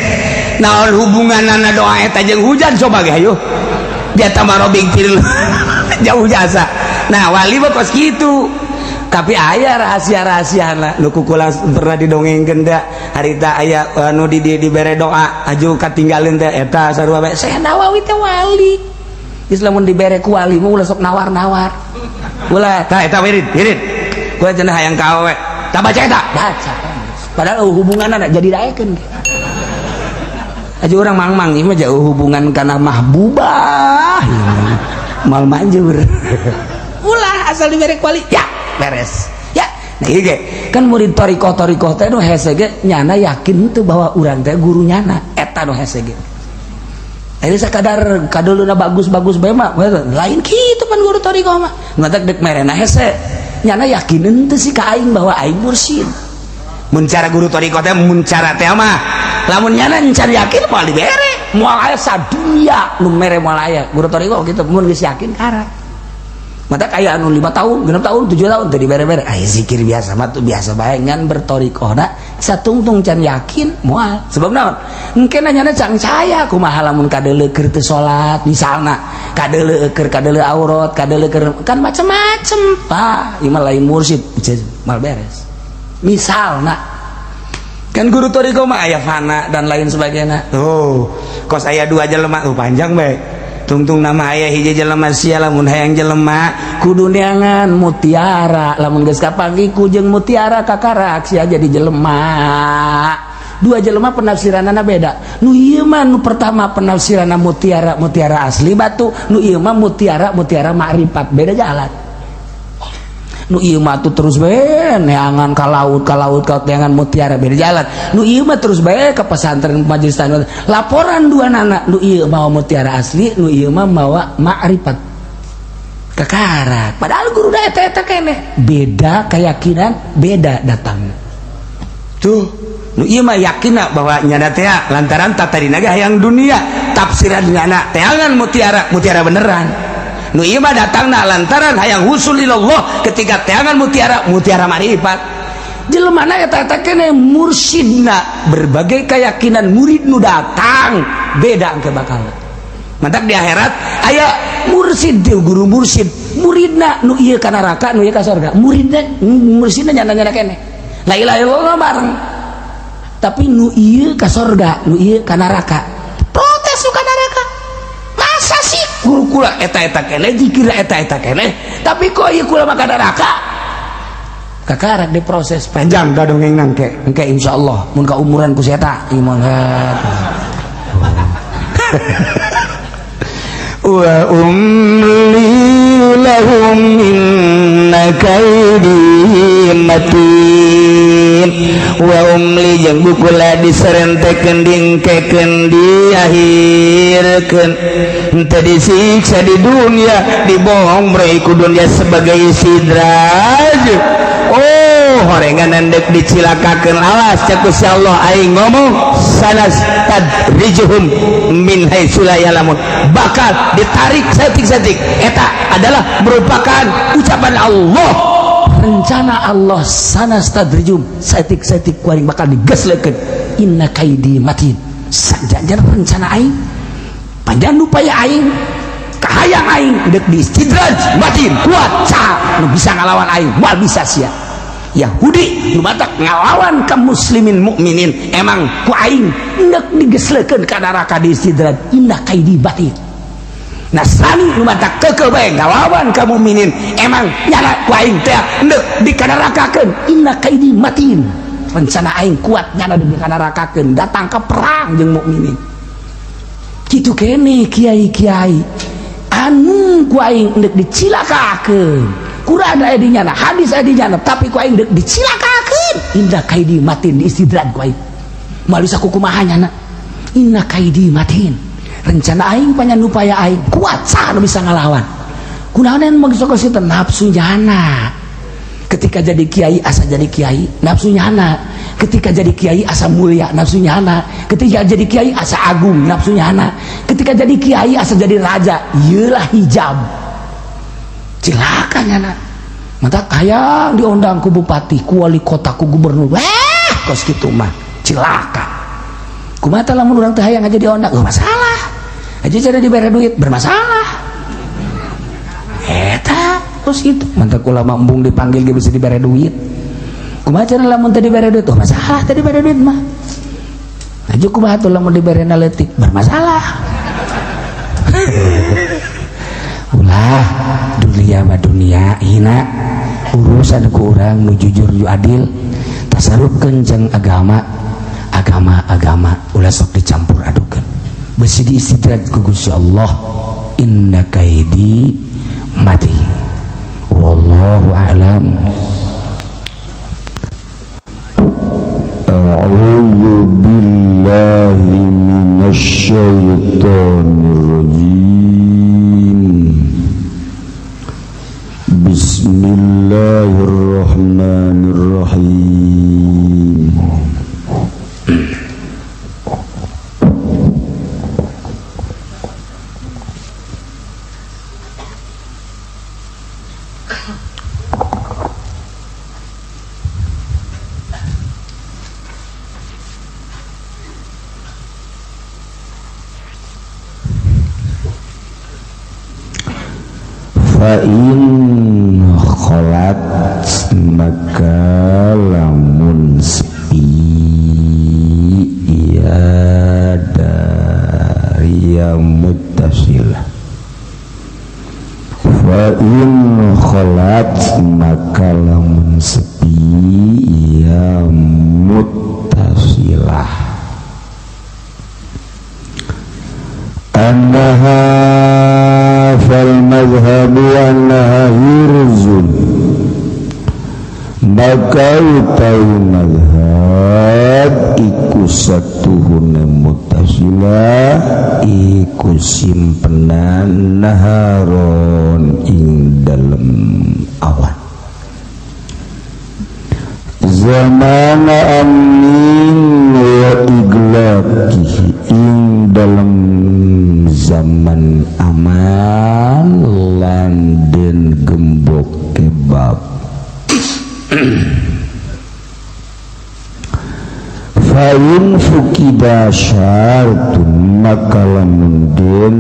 naon hubunganana doa eta jeung hujan? Coba ge hayu dia tambah robing jauh jasa. Nah, wali mah kos kitu, tapi aya rahasia-rahasia nu kukula pernah didongengkeun teh harita aya anu di dibere doa aju katinggalin teh eta sarua bae. Syekh Nawawi teh wali. Geus, lamun dibere ku wali mah ulah sok nawar-nawar. Ulah tah eta wirid wirid gua cenah hayang ka awewe tah, baca eta. Baca, padahal hubunganna jadi daekeun aja orang mang-mang ini mah jauh hubungan karena mahbubah mal manjur. Ulah, asal dibere ku wali ya beres ya. Nah, iya ge kan murid torikoh torikoh teh nu hese ge nyana yakin tuh bahwa urang teh guru nyana, eta nu hese ge. Ini sekadar kaduluna bagus-bagus bae mah lain kitu pan guru torikoh mah. Matak dek merena hese, nyana yakin henteu sih ka aing bahwa aing mursyid? Mun cara guru torikoh teh, mun cara teh mah, lamun nyana encan yakin moal dibere, moal aya sadunya nu mere, moal aya. Guru torikoh gitu, mun geus yakin kara mata kayak anu 5 tahun, 6 tahun, 7 tahun tadi bere-bere. Ay, zikir biasa mah tuh biasa bae, ngan bertorikohna satungtung can yakin moal. Sebab naon? Engke nanyana cang saya kumaha lamun kadeuleu keur teu salat misalna, kadeuleu keur kadeuleu aurat, kadeuleu keur kan macem-macem. Tah, ieu mah lain mursyid, mal beres misalna. Kan guru toriko mah aya fana dan lain sebagainya. Oh, kos aya dua jelema tuh panjang bae tungtung nama. Aya hiji jelema, sia lamun hayang jelema kudu neangan mutiara. Lamun geus kapanggih ku jeung mutiara kakarak, sia jadi jelema. Dua jelema penafsiranana beda. Nu ieu mah, nu pertama penafsiranna mutiara mutiara asli batu, nu ieu mah mutiara mutiara makrifat. Beda jalan. Nu ieu mah tuh terus bae neangan ka laut, ka laut, ka neangan mutiara, beda jalan. Nu ieu mah terus bae ke pesantren, majelis tanah. Laporan dua nana, nu ieu mawa mutiara asli, nu ieu mah mawa makrifat kakarak. Padahal guru da eta eta keneh, beda keyakinan, beda datang. Tuh, nu ieu mah yakin bahwa nyana teh lantaran tadi naga hayang dunia, tafsiran nyana teangan mutiara mutiara beneran. Nu ieu mah datangna lantaran hayang husul ilallah, ketika teangan mutiara mutiara marifat. Jelema na eta eta keneh mursyidna, berbagai keyakinan murid nu datang beda engke bakal. Mantak di akhirat aya mursyid, guru mursyid, muridna nu ieu ka neraka, nu ieu ka surga. Muridna, mursyidna nyana-nyana keneh la ilaha illallah bareng, tapi nu ieu ka surga, nu ieu ka neraka. Protes nu ka neraka, masa sih? Guru kula eta eta keneh, zikir eta eta keneh, tapi kok ieu kula mah ka neraka? Kakarak diproses. Panjang dah dongeng nangke. Engke insyaallah mun ka umuran ku si eta ieu mah. Wa umli lahum inna kaidi matin. Wa umli jeung bukula diserentekeun dingkekeun diakhirkeun henteu disiksa di dunia, dibohong ku dunia sebagai sidraj. Oh, horengan dek dicilakakeun, alas cek Gusti Allah, aing ngomong sanastadrijuhum min haitsu la ya'lamun, bakal ditarik saeutik-saeutik. Eta adalah merupakan ucapan Allah, rencana Allah. Sanastadrijum, saeutik-saeutik ku aing bakal digeslekeun. Inna kaidi matin, sajanjan rencana aing, panjang upaya aing, kahayang aing dek diistidraj matin, kuat. Saha nu bisa ngalawan aing? Moal bisa sia Yahudi nu matak ngalawan ka muslimin mukminin. Emang ku aing endek digeslekeun ka neraka, diistidraj. Inna kaidi matin. Nasrani nu matak keukeuh bae ngalawan ka mukminin, emang nyana ku aing teh endek dikanarakakeun. Inna kaidi matin, rencana aing kuat, nyana dikanarakakeun, datang ke perang jeung mukminin. Kitu kene kiai-kiai anu ku aing endek dicilakakeun. Quran aya di nyana, hadis aya di nyana, tapi ku aing deuk dicilakakeun. Inna kaidi matin, diistidraj ku aing. Moal bisa kukumaha nyana. Inna kaidi matin, rencana aing, panyan upaya aing kuat, saha nu bisa ngalawan? Kunaon mah sok kitu nafsu nyana. Ketika jadi kiai asa jadi kiai, nafsu nyana. Ketika jadi kiai asa mulia, nafsu nyana. Ketika jadi kiai asa agung, nafsu nyana. Ketika jadi kiai asa jadi raja. Iyalah hijab, cilaka nyana. Mata hayang diundang ku bupati, ku wali kota, ku gubernur. Wah, kos kitu mah cilaka. Kumaha lamun urang teh hayang aja diundang? Oh, masalah aja cara dibere duit bermasalah. Eta kos kitu mantap. Ulama embung dipanggil ge bisa dibere duit. Kumaha cara lamun teu dibere duit? Oh, masalah teu dibere duit mah. Aja kumaha tuh lamun dibere leutik? Bermasalah. Ulah, dunia mah dunia hina. Urusan ku urang nu jujur, nu adil, tasarufkeun jeung agama. Agama agama ulah sok dicampur adukeun, besi diistidraj ku Gusti Allah. Inna kaidi matin. Wallahu a'lam. أعوذ بالله من الشيطان الرجيم. بسم الله الرحمن الرحيم. Fa'in kholat, maka lamun sepi ia dari yang muttasilah. Fa'in kholat, maka lamun sepi ia muttasilah. Annaha fal madhhabu annaha hirzun, maka utawi madhab iku satuhune muttasilah iku simpenan naharon ing dalem awan zamana amin wa iglaqihi, ing dalem zaman aman lan den gembok kebab. Fa'in fukida syartun, maka lamun den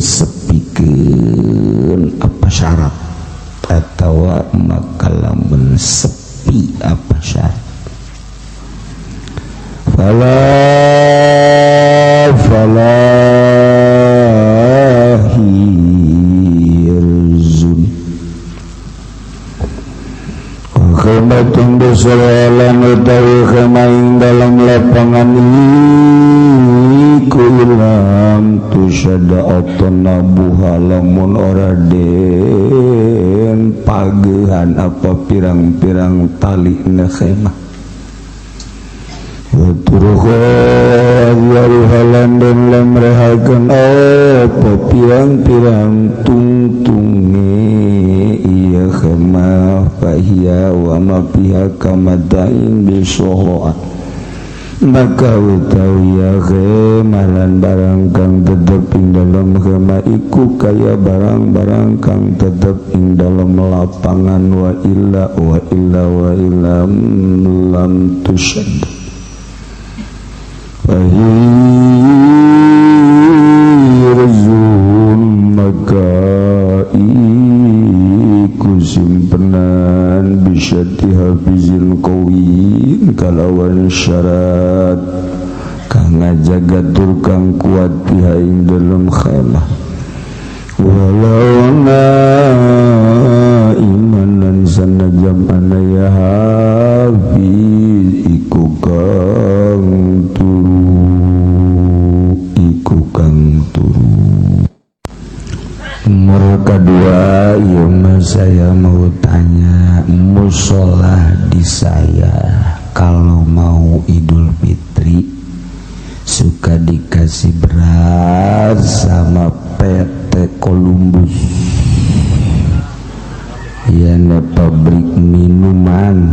sepikeun apa syarat, atawa maka lamun sepi apa syarat, fala fala hirzun. Khaimatun bisalalan utawi khema ing dalam lapangan iku ilam tusada atnabuha lamun ora den pagehan apa pirang-pirang tali na khemah wa turha waruhalan dan lamrehakeun apa pirang-pirang tungtunge ieu khemah fahiya wa ma fiha kamadain bisohoa maka utawi ya khemah lan barang kang tetep ing dalem khemah iku kaya barang-barang kang tetep ing dalem lapangan wa illa wa illa wa illa lam tushad fahirzun maka iku simpenan bisyati hafizil qawin kalawan syarat kang ngajaga tur kang kuat piha ing dalem khemah walau imanan sanajam ana ya hafiz iku kang turu iku kang turu. Nomor kedua, ya mas, saya mau tanya, musola di saya kalau mau Idul Fitri suka dikasih beras sama PT Columbus, ya pabrik minuman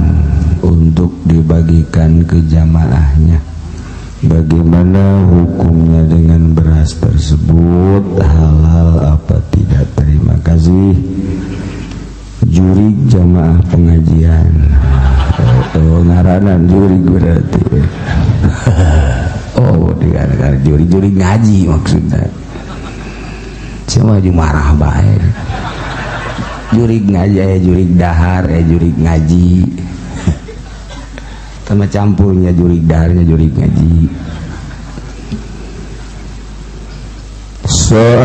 untuk dibagikan ke jamaahnya. Bagaimana hukumnya dengan beras tersebut, halal apa tidak? Terima kasih. Jurig jamaah pengajian. Oh, ngaranan jurig berarti. Oh, dengan jurig-jurig ngaji maksudnya. Saya mah marah bae. Jurig ngaji, jurig dahar, jurig ngaji. Sama campurnya jurig daharnya jurig ngaji. Soal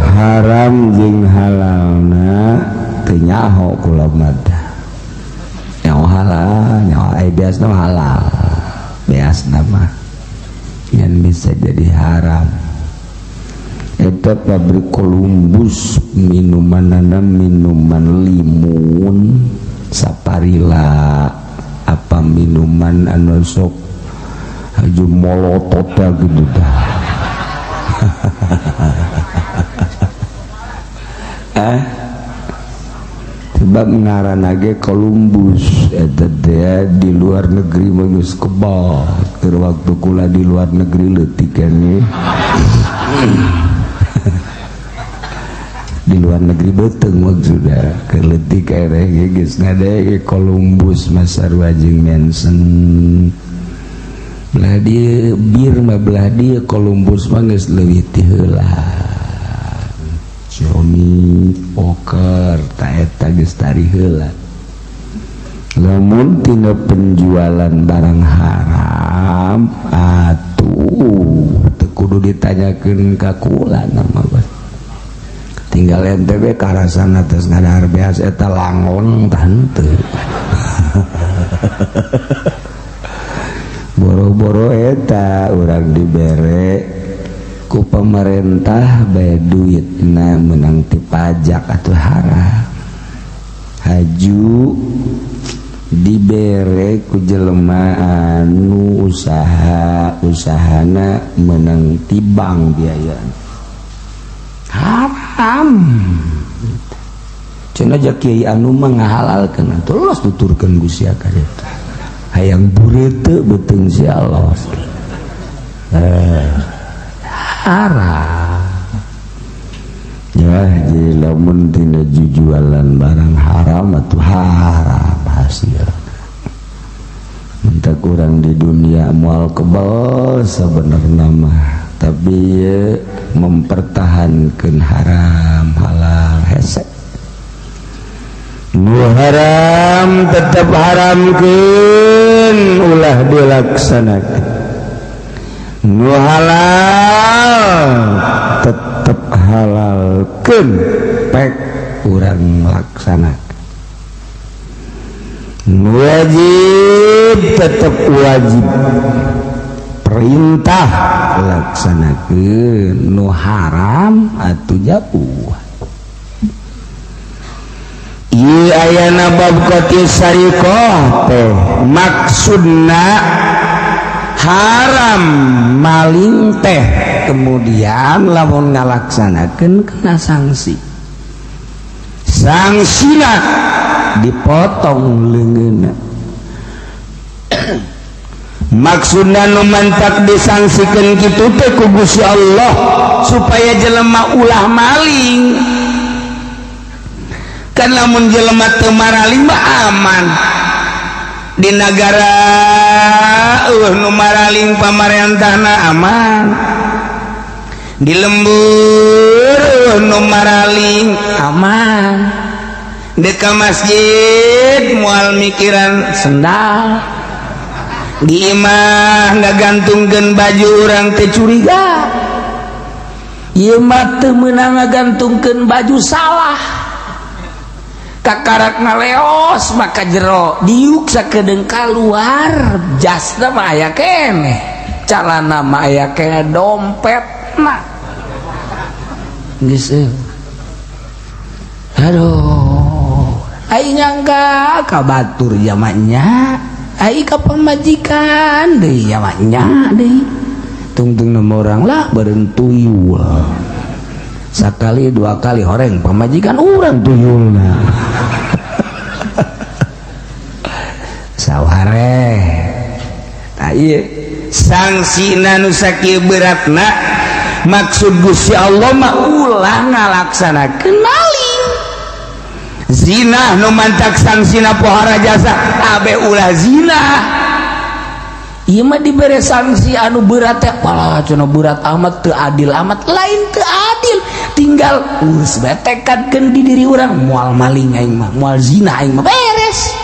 haram jeung halalna teu nyaho kula mah. Nyaho halal, nyaho ai biasna halal. Biasna mah yang bisa jadi haram. Eta pabrik Columbus minumanana minuman limun saparila apa minuman anu sok haju molotot gitu dah. Sebab ngaranna ge Columbus eta teh di luar negeri mah geus kebal. Keur waktu kula di luar negeri leutik keneh. Di luar negeri beuteung maksudna keur leutik keneh geus ngadae Columbus mah sarua jeung Manson. Belah dieu bir mah belah dieu Columbus mah geus leuwih ti heula. Johnny Poker ta eta geus tari heula. Lamun tina penjualan barang haram atuh teu kudu ditanyakeun ka kula nama bos. Tinggal ente we karasana terus ngadahar beas eta langon tah henteu. Boro-boro eta urang dibere ku pemerintah bae duitna menang ti pajak atuh haram. Haju dibere ku jelema anu usaha usahana menang ti bank biaya haram. Cenah ja kiai anu mah ngahalalkeun atuh los tuturkeun ku sia ka eta. Hayang bureuteu beuteung sia los. Haram. Ya jadi lamun tina jujualan barang haram atuh haram hasil. Minta kurang di dunia moal kebal sebenarnya mah, tapi mempertahankan haram halal hese. Nu haram tetap haramkeun ulah dilaksanakeun. Nu halal tetap halalkeun pek urang laksanakeun. Nu wajib tetap wajib Perintah laksanakeun, nu haram atuh jauh. Ieu ayana bab qath'is sariqah teh maksudna haram maling teh, kemudian lamun ngalaksanakeun kena sanksi, sanksina dipotong leungeunna. Maksudna nu mantak disanksikeun kitu teh ku Gusti Allah supaya jelema ulah maling. Kan lamun jelema teu maraling mah aman di negara, euweuh nu maraling, pamarentahna aman. Di lembur euweuh nu maraling, aman. Di ka masjid moal mikiran sendal, di imah ngagantungkeun baju urang teh curiga. Ieu mah teu meunang ngagantungkeun baju, salah. Kakarak ngaleos maka jero diuk sakedeung keluar, jasna mah aya keneh, calana mah aya keneh, dompetna geus euweuh. Aduh, aing nyangka ka batur jamannya, ai ka pamajikan deui jamannya deui, tungtung nama orang lah beureun tuyul. Sakali dua kali horeng pamajikan urang tuyulna saware. Tah, ieu sangsina nu sakieu beratna, maksud Gusti Allah mah ulah ngalaksanakeun maling. Zina nu mantak sangsina pohara jasa, abe ulah zina. Ieu mah dibere sanksi anu berat teh, walah cenah berat amat, teu adil amat. Lain teu adil, tinggal urus bae tekadkeun di diri urang, moal maling aing mah, moal zina aing mah, beres.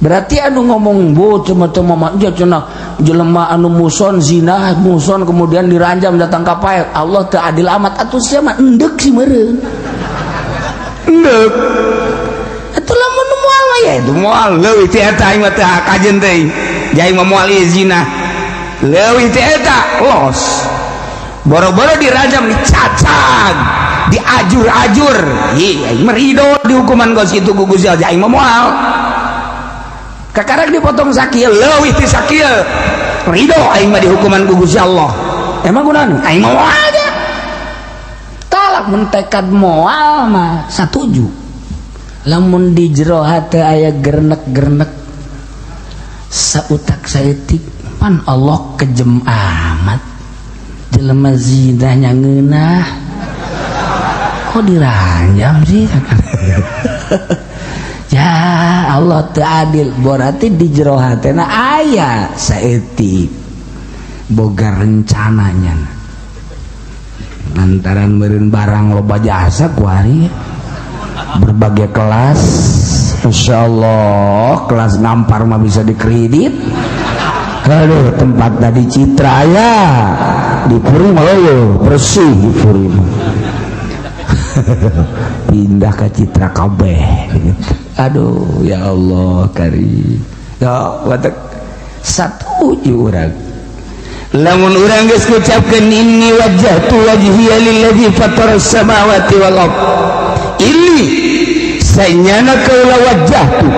Berarti anu ngomong bu cuma cuma mah cenah jelema anu muson zina, muson kemudian diranjam datang ka pae, Allah teu adil amat, atuh sia mah endek sih meureun, endek atuh. Lamun moal mah ya itu moal, leuwih ti eta aing mah teu kajen teh, jai mah moal ieu zina, leuwih ti eta los. Boro-boro dirajam, dicacag, diajur-ajur, ih aing mah ridho dihukuman kos kitu ku Gusti Allah, aing mah moal. Kakarak dipotong sakieu, leuwih ti sakieu, ridho aing mah dihukuman ku Gusti Allah. Emang kunaon aing mah moal aja talak. Mun tekad moal mah satuju. Lamun di jero hate aya gernek-gernek sautak saeutik, pan Allah kejem amat, jelema zinahnya ngeunah kok diranjam sih, ya Allah teu adil, berarti di jero hatena aya saeutik boga rencananya. Lantaran meureun barang loba jasa kuari berbagai kelas, Masya Allah, kelas nampar mah bisa dikredit. Aduh, tempat tadi Citra ya di Puri mah bersih, di Puri mah pindah ke Citra kabeh gitu. Aduh, ya Allah kari ya watak satu urang. Lamun urang geus ngucapkeun inni wajjahtu wajhiya lilladzi fatara samawati wal ard, ini sanyana kaula wajjahtu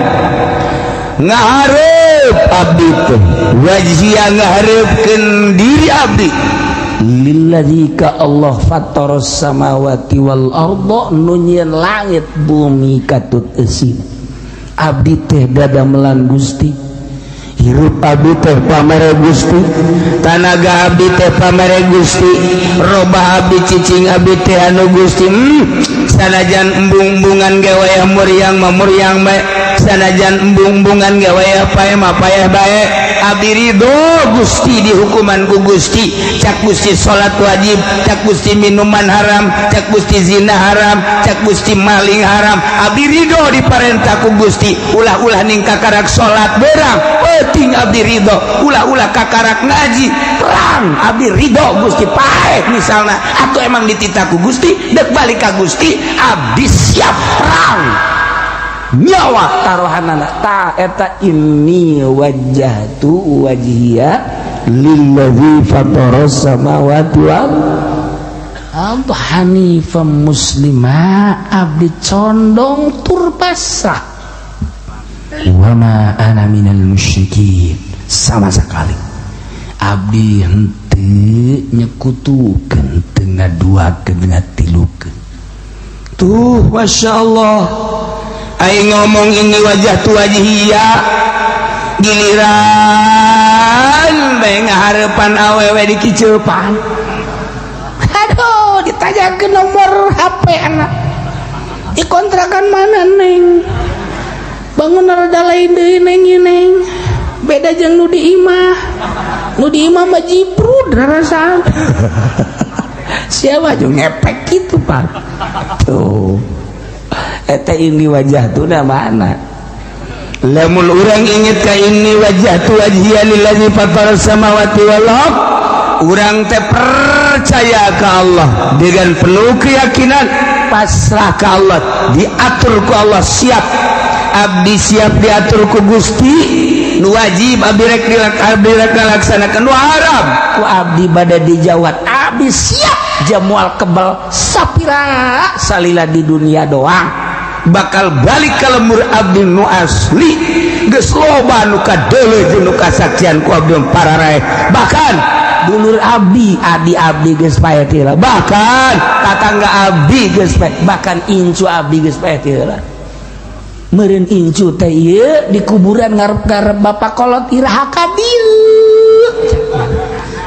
ngahareup abdi teh, wajhiya ngahareupkeun diri abdi, lilladzi ka Allah, fatara samawati wal arda, nu nyieun langit bumi katut eusina. Abdi teh dadamelan Gusti, hirup abdi teh pamere Gusti, tanaga abdi teh pamere Gusti, robah abdi cicing abdi teh anu Gusti. Sanajan embung-embungan ge wayah muriang mah muriang bae, sanajan embung-embungan ge wayah paeh mah paeh bae, abdi ridho Gusti dihukuman ku Gusti. Cak Gusti salat wajib, cak Gusti minuman haram, cak Gusti zina haram, cak Gusti maling haram, abdi ridho diparentah ku Gusti. Ulah-ulah ning kakarak salat berang penting, abdi ridho. Ulah-ulah kakarak ngaji perang, abdi ridho Gusti. Paeh misalnya atau emang dititah ku Gusti dek balik ka Gusti, abdi siap perang. Nyawa taruhanana ta eta inni wajjahtu wajhiya lillazi fataras samawati wal ardh hanifan muslima, abdi condong tur pasrah. Wa ma ana minal musyrikin, sama sekali abdi henteu nyekutukeun, teu ngaduakeun, ngatilukeun. Tuh, Masya Allah. Aing ngomong inni wajjahtu wajhiya, giliran bae ngaharepan awewe dikiceupan. Aduh, ditanyakeun nomor HP anak di kontrakan mana, neng? Bangun rada lain deui, neng, ieu, neng, beda jeung nu di imah. Nu di imah mah jiprud rarasaan. Siapa jeung ngepek gitu, Pak? Tuh, eta inni wajjahtu na mana? Lamun urang inget ka inni wajjahtu wajhiya lillazi fataras samawati wal ardh, urang teh percaya ke Allah dengan penuh keyakinan, pasrah ke Allah, diatur ku Allah, siap abdi, siap diatur ku Gusti. Nu wajib abdi rek abdi rek ngalaksanakeun, nu haram ku abdi bada dijawat, abdi siap jamual kebal sapira salila di dunia doang. Bakal balik ke lembur abdi nu asli. Geus loba nu kadeuleu jeung nu kasaksian ku abdi pararae, bahkan dulur abdi, adi abdi geus paeh ti heula, bahkan tatangga abdi geus paeh, bahkan incu abdi geus paeh ti heula. Meureun incu teh ieu di kuburan ngarep-ngarep bapak kolot, iraha ka dieu?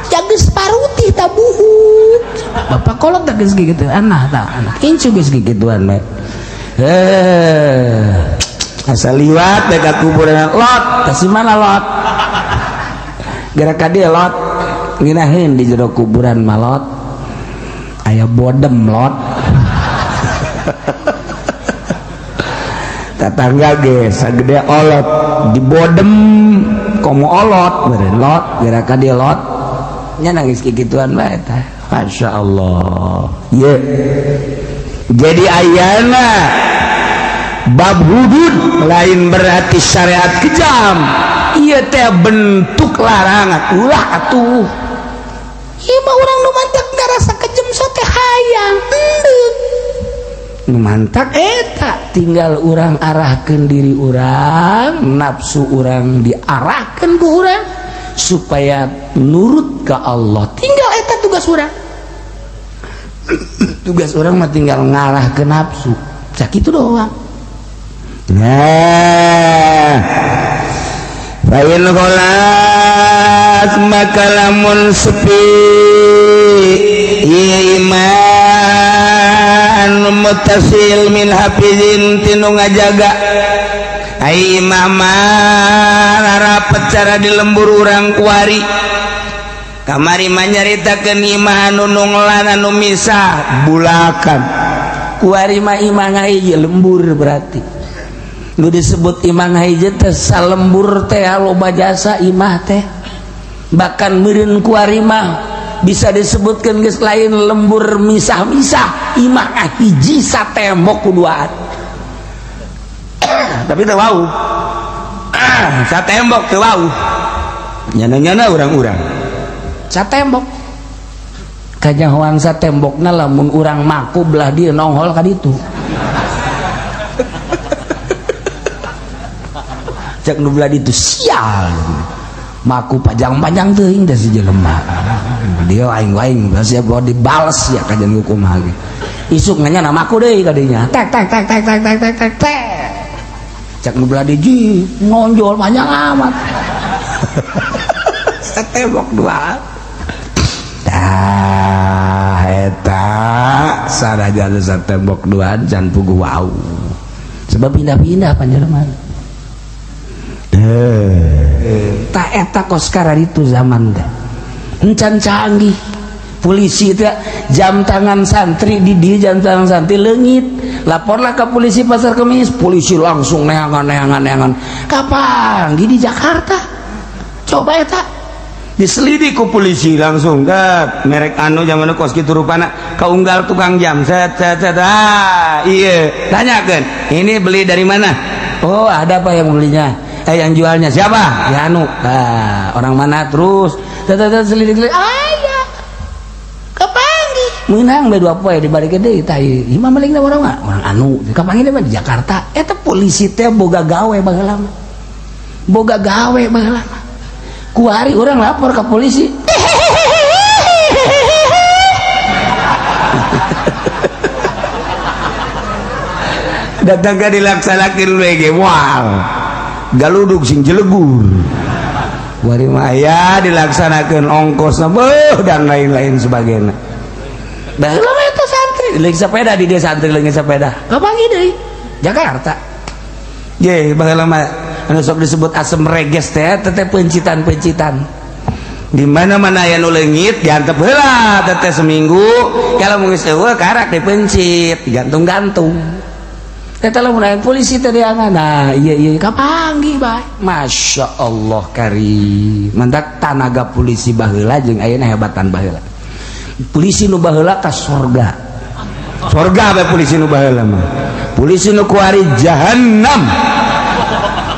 Geus parutih tabuhut. Bapak kolot tak geus kitu, anak tak anak incu geus kikituan mah. Eh, asal liwat ka kuburan lot kasih mana lot gerak ka dieu lot, nginaheun di jero kuburan malot aya bodem lot. Tetangga ge sagede olot di bodem, komo olot meureun lot gerak ka dieu lot nya, nangis kikituan bae tah. Masya Allah ye. Jadi ayana bab hudud lain berarti syariat kejam. Ieu teh bentuk larangan, ulah atuh. Ieu mah urang nu mantak ngarasa kejem sote hayang endek. Nu mantak eta tinggal urang arahkeun diri urang, nafsu urang diarahkeun ku urang supaya nurut ke Allah. Tinggal eta tugas urang. Tugas urang mah tinggal ngarah ke nafsu, sakitu doang. Nah, Fain kholat, maka lamun sepi iman mutasil min hafizin tinu ngajaga, ai imama rapet cara di lembur urang kuari kamari mah nyaritakeun imah anu nunglan anu misah bulakan. Kuari mah imah ngahiji lembur, berarti nu disebut imah ngahiji teh salembur teh loba jasa imah teh. Bahkan meureun kuari mah bisa disebutkan geus lain lembur misah-misah, imah ngahiji satembok kuduaan, tapi teu wau satembok, teu wau nyana-nyana urang-urang. Satembok kanyahoan satembokna, lamun urang maku belah dieu nonghol ka ditu. Cek nu belah ditu, sial, maku panjang-panjang teuing teh si jelema dia, aing-aing siap bawa dibales ya kajian hukum ge isuk nganya maku deui kadinya, Tek tek tek tek tek tek tek tek tek. Cek nu belah dieu, nonjol panjang amat. Satembok dua. Dah eta sanajan satembok dua can puguh wau. Sebab pindah-pindah panjelema. Eh. Tak eta kos itu zaman teh encan canggih polisi teh. Jam tangan santri di dia, jam tangan santri leungit, laporlah ke polisi Pasar Kemis. Polisi langsung neangan, neangan, neangan, kapan di Jakarta. Coba eta. Diselidik ku polisi langsung dat merek anu zaman kos kitu rupana kaunggal tukang jam set set set, ah iya, tanyakeun ini beli dari mana? Oh, ada apa yang belinya, yang jualnya siapa? Ya anu, nah, orang mana? Terus tet selidik aya kapanggih. Menang be 2 poe dibalik deui tah ieu mah maling orang mah orang anu kapanggih mah di Jakarta. Eta polisi teh boga gawe baheula mah, boga gawe baheula mah. Kuari orang lapor ke polisi, datang ke dilaksanakan we moal galudug sing jelegur. Kuari mah aya dilaksanakan ongkosna beuh dan lain-lain sebagainya. Baheula mah eta santri leuwih sepeda di dia, santri leuwih sepeda kapanggih deui Jakarta. Ye, baheula mah anu sok disebut asem reges teh teteh pencitan-pencitan. Di mana-mana aya nu leungit diantep heula teteh seminggu, kalau mun geus eueuh karak dipencit, digantung-gantung. Eta lamun aya polisi teh diangan, nah iya iya Kapanggih bae. Masya Allah karim, mantak tanaga polisi baheula jeung ayeuna hebatan baheula. Polisi nu baheula ka sorga. Sorga bae polisi nu baheula mah. Polisi nu kuari jahanam.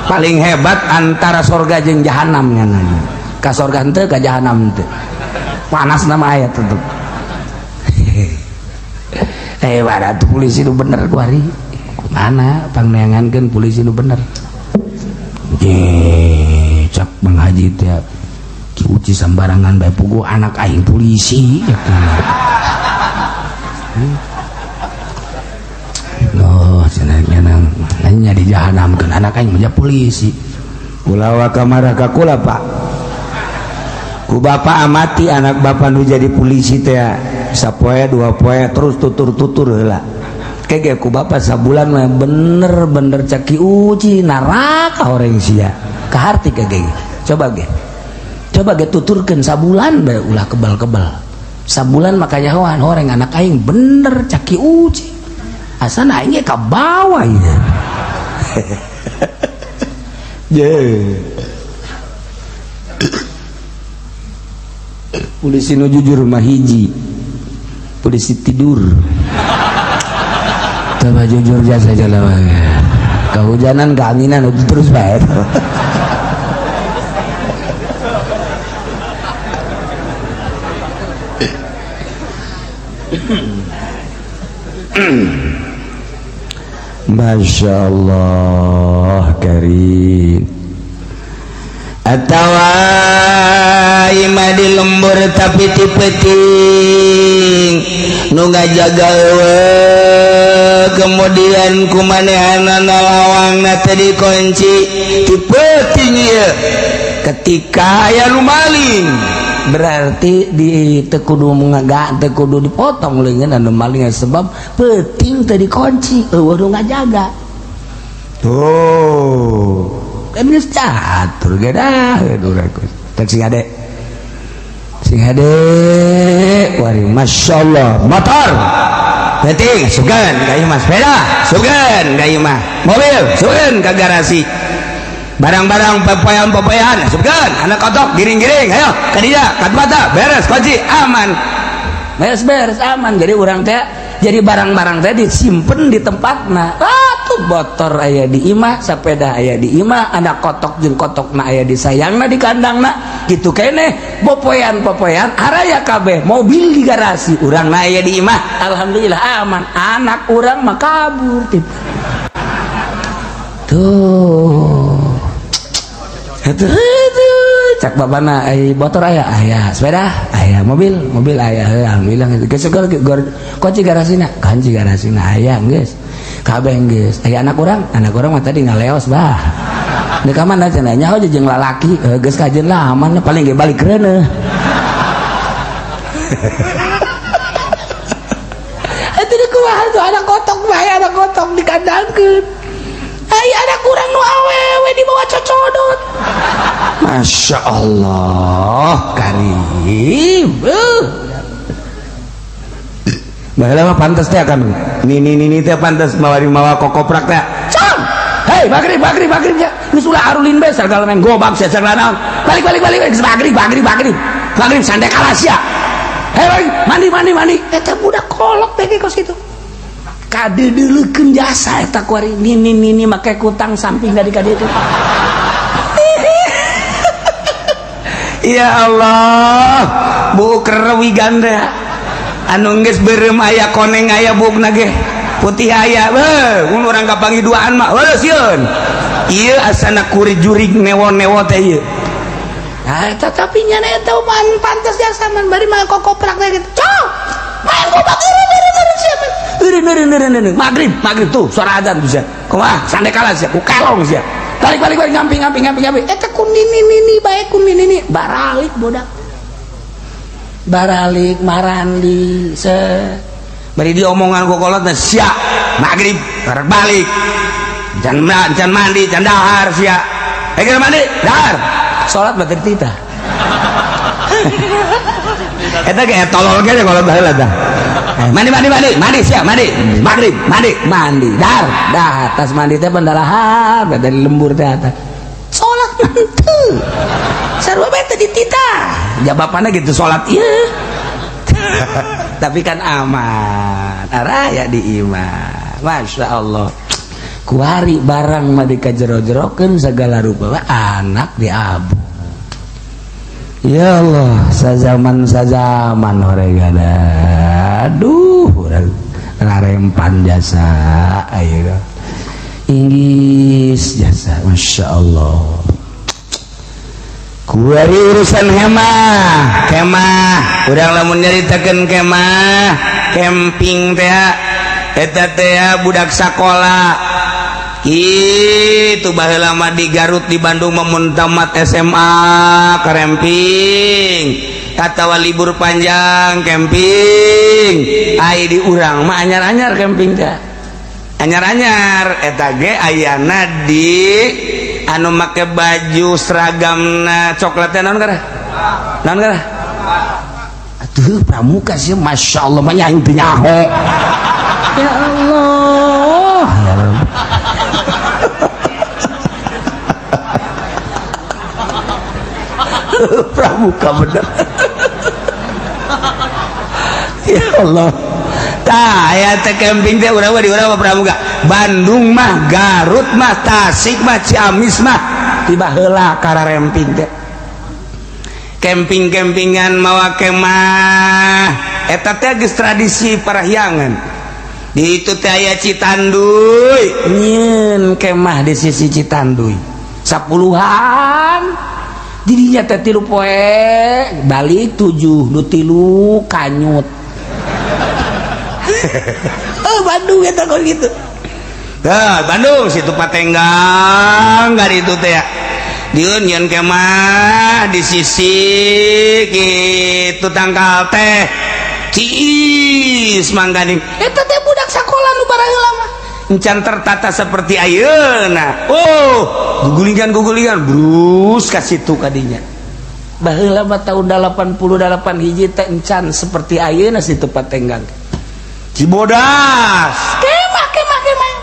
Paling hebat antara sorga jeung jahanam nya, ka sorga henteu, ka jahanam henteu, panas nama ayat tetep hebat atuh polisi nu bener kuari. Mana pangneangankeun polisi nu bener? Ye, cak Bang Haji teh Ki Uci sambarangan bae, puguh anak aing polisi. Oh, cenah nanya di jahanamkeun anak aing mah polisi. Ulah waka marah ka kula, Pak. Ku bapak amati anak bapak nu jadi polisi teh sapoe dua poe terus tutur-tutur heula. Kege ku bapak sabulan mah bener-bener cak Ki Uci neraka orang sia. Kaharti kege. Coba ge. Coba ge tuturkeun sabulan bae ulah kebal-kebal. Sabulan makanya hoan horeng anak aing bener cak Ki Uci. Asana aing ge ka bawah ieu. Ye. Polisi nu jujur mah hiji. Polisi tidur. Coba jujur jasa jalan. Kehujanan keanginan itu terus bae. Masya Allah karim. Atawa imah di lembur tapi ti peuting nu ngajaga eueuh, kemudian kumanehanana lawangna teh dikunci ti peuting ieu ketika aya nu maling. Berarti di teu kudu ngaga, teu kudu dipotong leungeun anu maling sebab peuting teh dikunci eueuh nu ngajaga. Tuh kan geus catur ge dah teh sing ade sing ade wari Masya Allah motor penting sugan ka ieu mah, sepeda sugan ka ieu mah, mobil sugan ka garasi, barang-barang pepoyan-pepoyan sugan, anak kotok giring-giring ayo ka dinya ka mata beres kunci aman. Beres-beres aman. Jadi urang teh jadi barang-barang teh disimpen di tempatna. Tuh motor aya di imah, sepeda aya di imah, anak kotok jeung kotokna aya di sayangna di kandangna gitu keneh, popoyan-popoyan araya kabeh, mobil di garasi, urang na aya di imah. Alhamdulillah aman. Anak urang mah kabur tip. Tuh itu cak bapana ai motor aya aya, sepeda aya, mobil mobil aya, alhamdulillah geus kunci garasina, kunci garasina aya geus kabeh geus aya. Anak urang, anak urang mah tadi ngaleos bah di kamana cenah nyaho jeung lalaki geus kajeun lah aman paling ge balik reuneuh. Itu di kumaha tuh anak kotok bae, anak kotok dikandangkeun. Ai anak urang nu awewe dibawa cocodot. Masya Allah karim. Baheula mah pantes teh kan nini nini teh pantes mawari mawa kokoprak teh cam Hei, maghrib, maghrib, maghrib ya. Geus ulah arulin bae sagala main gobak sia sagala naon. Balik, balik, balik, geus maghrib, maghrib, maghrib. Maghrib sandek kalah sia. Hei, balik, mandi, mandi, mandi. Eta budak kolot teh kos kitu. Kadeudeulekeun jasa eta kuari nini nini make kutang samping dari ka dieu. Ya Allah, buuk rewigan teh. Anu geus beureum aya koneng aya buukna ge. Putih aya, beuh, mun urang kapanggih duaan mah, heuh sieun. Ieu asana kuri jurig newo-newo teh ieu. Nah, tetapi nyana eta man pantas jasa man bari mah kokoprak teh gitu. Cok. Main gobak eureun siapa? Eureun eureun eureun eureun. Maghrib, maghrib tuh suara azan bisa. Kumaha? Sande kalah sia, ku kelong sia. Balik balik balik ngamping ngamping ngamping ngamping. Eta ku nini nini bae ku nini nini baralik bodak. Baralik marandi se. Bari diomongan ku kolot teh sia. Maghrib karek balik. Can mandi, can dahar sia. Eh geus mandi, dahar. Salat batir tita. Eta ge tolol ge kolot baheula tah. Mandi mandi mandi, mandi sia, mandi. Maghrib, mandi, mandi. Dar, dah tas mandi teh pendarahan dari lembur teh eta. Salat henteu. Sarua bae teh ditita. Jawabanna gitu salat ieu. Tapi kan aman. Araya di imah. Masya Allah. Kuari barang mah dikajero-jerokeun segala rupa anak diabu. Ya Allah, sazaman sazaman horegana. Aduh, urang ngarempan jasa ayeuna. Inggis jasa, Masya Allah. Kuari urusan hemah, kemah. Urang lamun nyaritakeun kemah, camping teh eta teh budak sakola. Itu baheula mah di Garut di Bandung mun tamat SMA camping atawa libur panjang camping. Ai di urang mah anyar-anyar camping teh. Anyar-anyar eta ge ayana di anu make baju seragamna coklat teh naon karah? Naon karah? Atuh pramuka sih Masya Allah mah nyaing teu nyaho. Ya Allah. Ya Rabb. Pramuka bener. Ya Allah. Tah aya teh camping teh urang mah di urang mah pramuka. Bandung mah, Garut mah, Tasik mah, Ciamis mah tiba heula kararemping teh. Camping-campingan mawa kemah. Eta teh geus tradisi parahyangan. Di itu teh aya Citanduy, nyieun kemah di sisi Citanduy. 10-an. Didinya teh 3 poe, balik 7, nu 3 kanyut. Oh, Bandung eta kok gitu. Nah, Bandung situ Patenggang gari itu teh. Dieun nyeun kemah di sisi kitu tangkal teh. Ciis mangganing. Eta teh budak sakola nu baraheula mah. Encan tertata seperti ayeuna. Oh, gugulingan-gugulingan brus ka situ kadinya. Baheula mah tahun 88 hiji teh encan seperti ayeuna situ Patenggang. Cibodas. Kemah kemah kemah.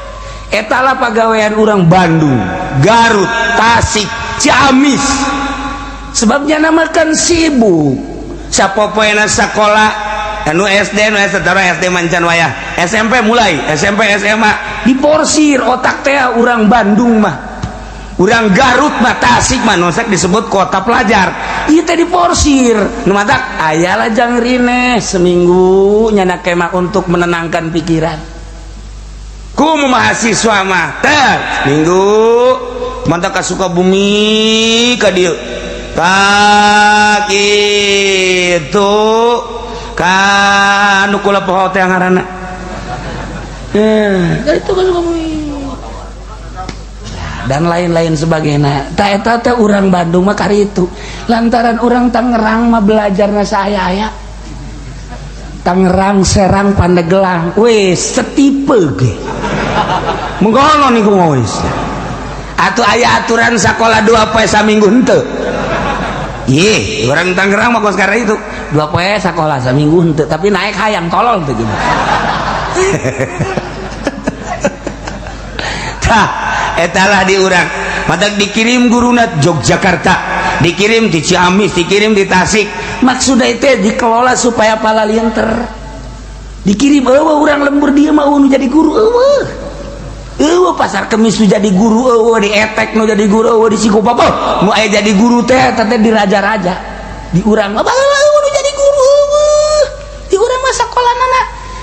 Eta lah pagawean urang Bandung, Garut, Tasik, Ciamis. Sebabnya namakan sibuk. Sapopoena sakola anu SD, nu SD, SD mancan wayah. SMP mulai, SMP SMA diporsir otak teh urang Bandung mah. Urang Garut mah, Tasik mah nosek disebut kota pelajar. Ieu teh diporsir. Nu matak aya lah jang rine seminggu nyana kemah untuk menenangkan pikiran. Ku mahasiswa mah teh minggu mantap ka Sukabumi ka dieu. Ka kitu ka nu kula poho teh ngaranna. Itu ka Sukabumi. Dan lain-lain sebagainya. Ta eta teh urang Bandung mah kari itu. Lantaran urang Tangerang mah belajarna saaya-aya. Tangerang, Serang, Pandeglang, wis setipe ge. Mengkono niku mah wis. Atuh aya aturan sakola 2 poe saminggu henteu. Ih, orang Tangerang mah kos karena itu 2 poe sakola saminggu henteu, tapi naik hayang tolol teu gitu. Tah, Etalah di urang matak dikirim guruna Yogyakarta, dikirim di Ciamis, dikirim di Tasik. Maksudnya itu dikelola supaya pala lienter. Dikirim, euweuh urang lembur dia mah nu jadi guru, euweuh. Euweuh Pasar Kemis nu jadi guru, euweuh di Etek nu jadi guru, euweuh di Cikupa nu aya jadi guru teh eta teh di raja-raja. Di urang mah baheula euweuh nu jadi guru, euweuh. Di urang mah sakolanana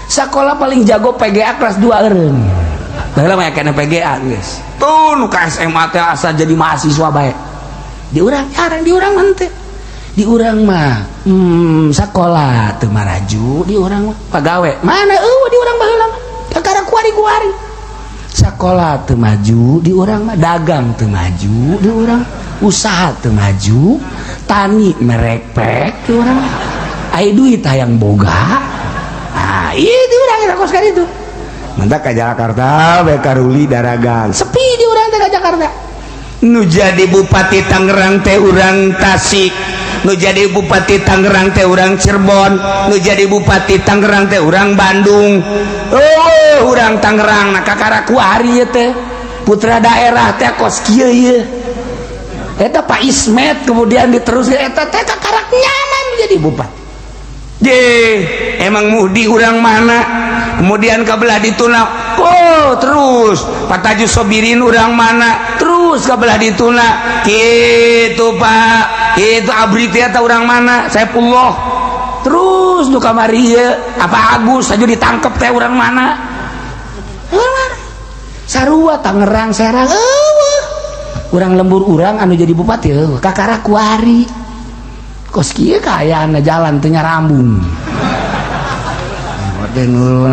sakola paling jago PGA kelas 2 eureun. Baheula mah kena PGA geus. Tuh nu ka SMA teh asa jadi mahasiswa bae. Di urang jarang, di urang mah teh. Di urang mah sekolah teu maraju, di urang mah pagawe. Mana euweuh di urang baheula mah. Kakara kuari-kuari. Sekolah teu maju di urang mah, dagang teu maju di urang, usaha teu maju, tani merekpek di urang. Ai duit hayang boga. Ah, itu urang eta kos itu. Mantap ke Jakarta we karuli daragang. Sepi di urang teh ka Jakarta. Nu jadi Bupati Tangerang teh urang Tasik, nu jadi Bupati Tangerang teh urang Cirebon, nu jadi Bupati Tangerang teh urang Bandung. Oh, urang Tangerang nah kakara kuari ieu teh putra daerah teh kos kieu ieu. Eta Pak Ismet kemudian diteruskan eta teh kakara nyaman jadi bupati. Je, emang Muhdi urang mana? Kemudian ke belah dituna. Oh, terus Pak Taju Sobirin urang mana? Terus ke belah dituna. Gitu Pak. Itu Abri teh eta urang mana? Saipullah. Terus nu kamari ieu apa Agus saja ditangkep teh urang mana? Urang mana? Sarua Tangerang, Serang, euweuh. Urang lembur urang anu jadi bupati euweuh, kakara kuari. Kos kieu kaayaan jalan teu nyarambung.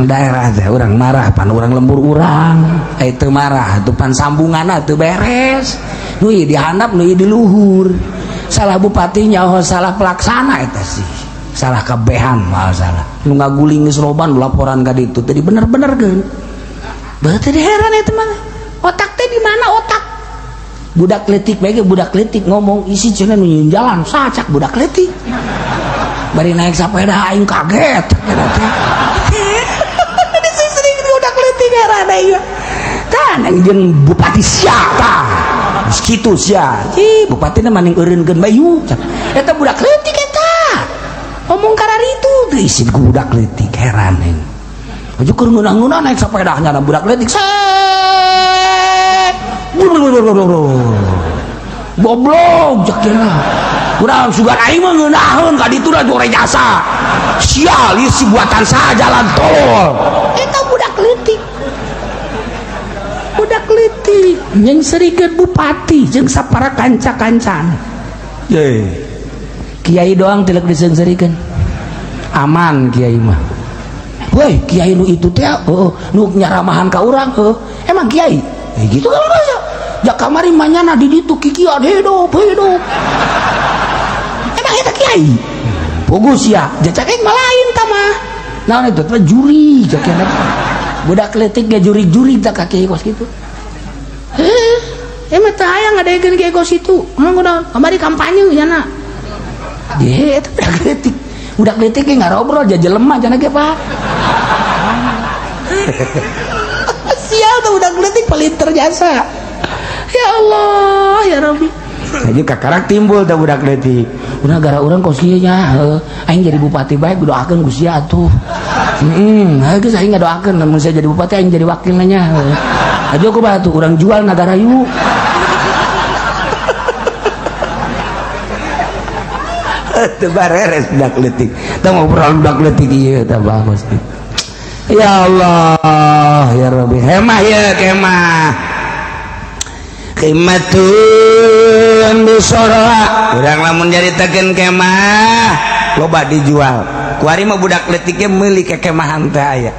Daerah teh urang marah pan urang lembur urang, eh teu marah tuh pan sambunganna teu beres. Nu ieu di handap, nu ieu di luhur. Salah bupatinya, oh salah pelaksana eta sih. Salah kabehan mah salah. Nu ngaguling geus loba nu laporan ka ditu teh bener-benerkeun. Berarti heran eta mah. Otak teh di mana otak? Budak letik bae ge, budak letik ngomong isi cenah nu nyieun jalan sacak budak letik. Bari naik sepeda aing kaget eta teh. Sering budak letik heran aing. Tah jeung bupati sia tah. Geus kitu sia. Ih, bupatina maning eureunkeun bayu. Eta budak leutik eta. Ngomong kararitu teh isin ku budak leutik heran aing. Aja keur ngeunah-ngeunah naik sepedanya na budak leutik. Set. Goblok cek kira. Urang sugan aing mah ngeunaheun ka ditu da jore jasa. Sial ieu si buatan saha jalan tol. Eta budak leutik. Budak leutik nyengserikeun bupati jeung sapara kanca-kancana. Ye. Kiai doang tilek diseungseurikeun. Aman kiai mah. Woi, kiai nu itu teh heuh nu nyaramahan ka urang heuh. Emang kiai? Eh gitu kan masa. Ja kamari manyana di ditu kikian hidup hidup. Emang eta kiai? Pugus ya, Jacak mah lain tah mah. Naon itu teh juri cek. Budak leutik ge juri-juri tak ka kiai kos kitu. Heh, emang teh hayang ngadaekeun kiai kos itu. Emang kunaon? Kamari kampanye nyana. Ye, itu budak leutik. Budak leutik ge ngarobrol ja jelema cenah ge, Pak. Sial tuh budak leutik paling terjasa. Ya Allah, ya Rabbi. Jadi kakarak timbul teh budak leutik. Udah gara urang kos kieu nya, heuh. Aing jadi bupati bae doakeun ku sia atuh. Heeh, geus aing ngadoakeun lamun saya jadi bupati aing jadi wakilna nya. Aja ku batu urang jual nagara yuk. Teu bareres budak leutik. Teu ngobrol budak leutik ieu tah bagus. Ya Allah, ya Rabbi. Hemah ya kemah. Qimatun bisoroa. Urang lamun nyaritakeun kemah loba dijual. Kuari mah budak leutik ge meuli kekemahan teh aya.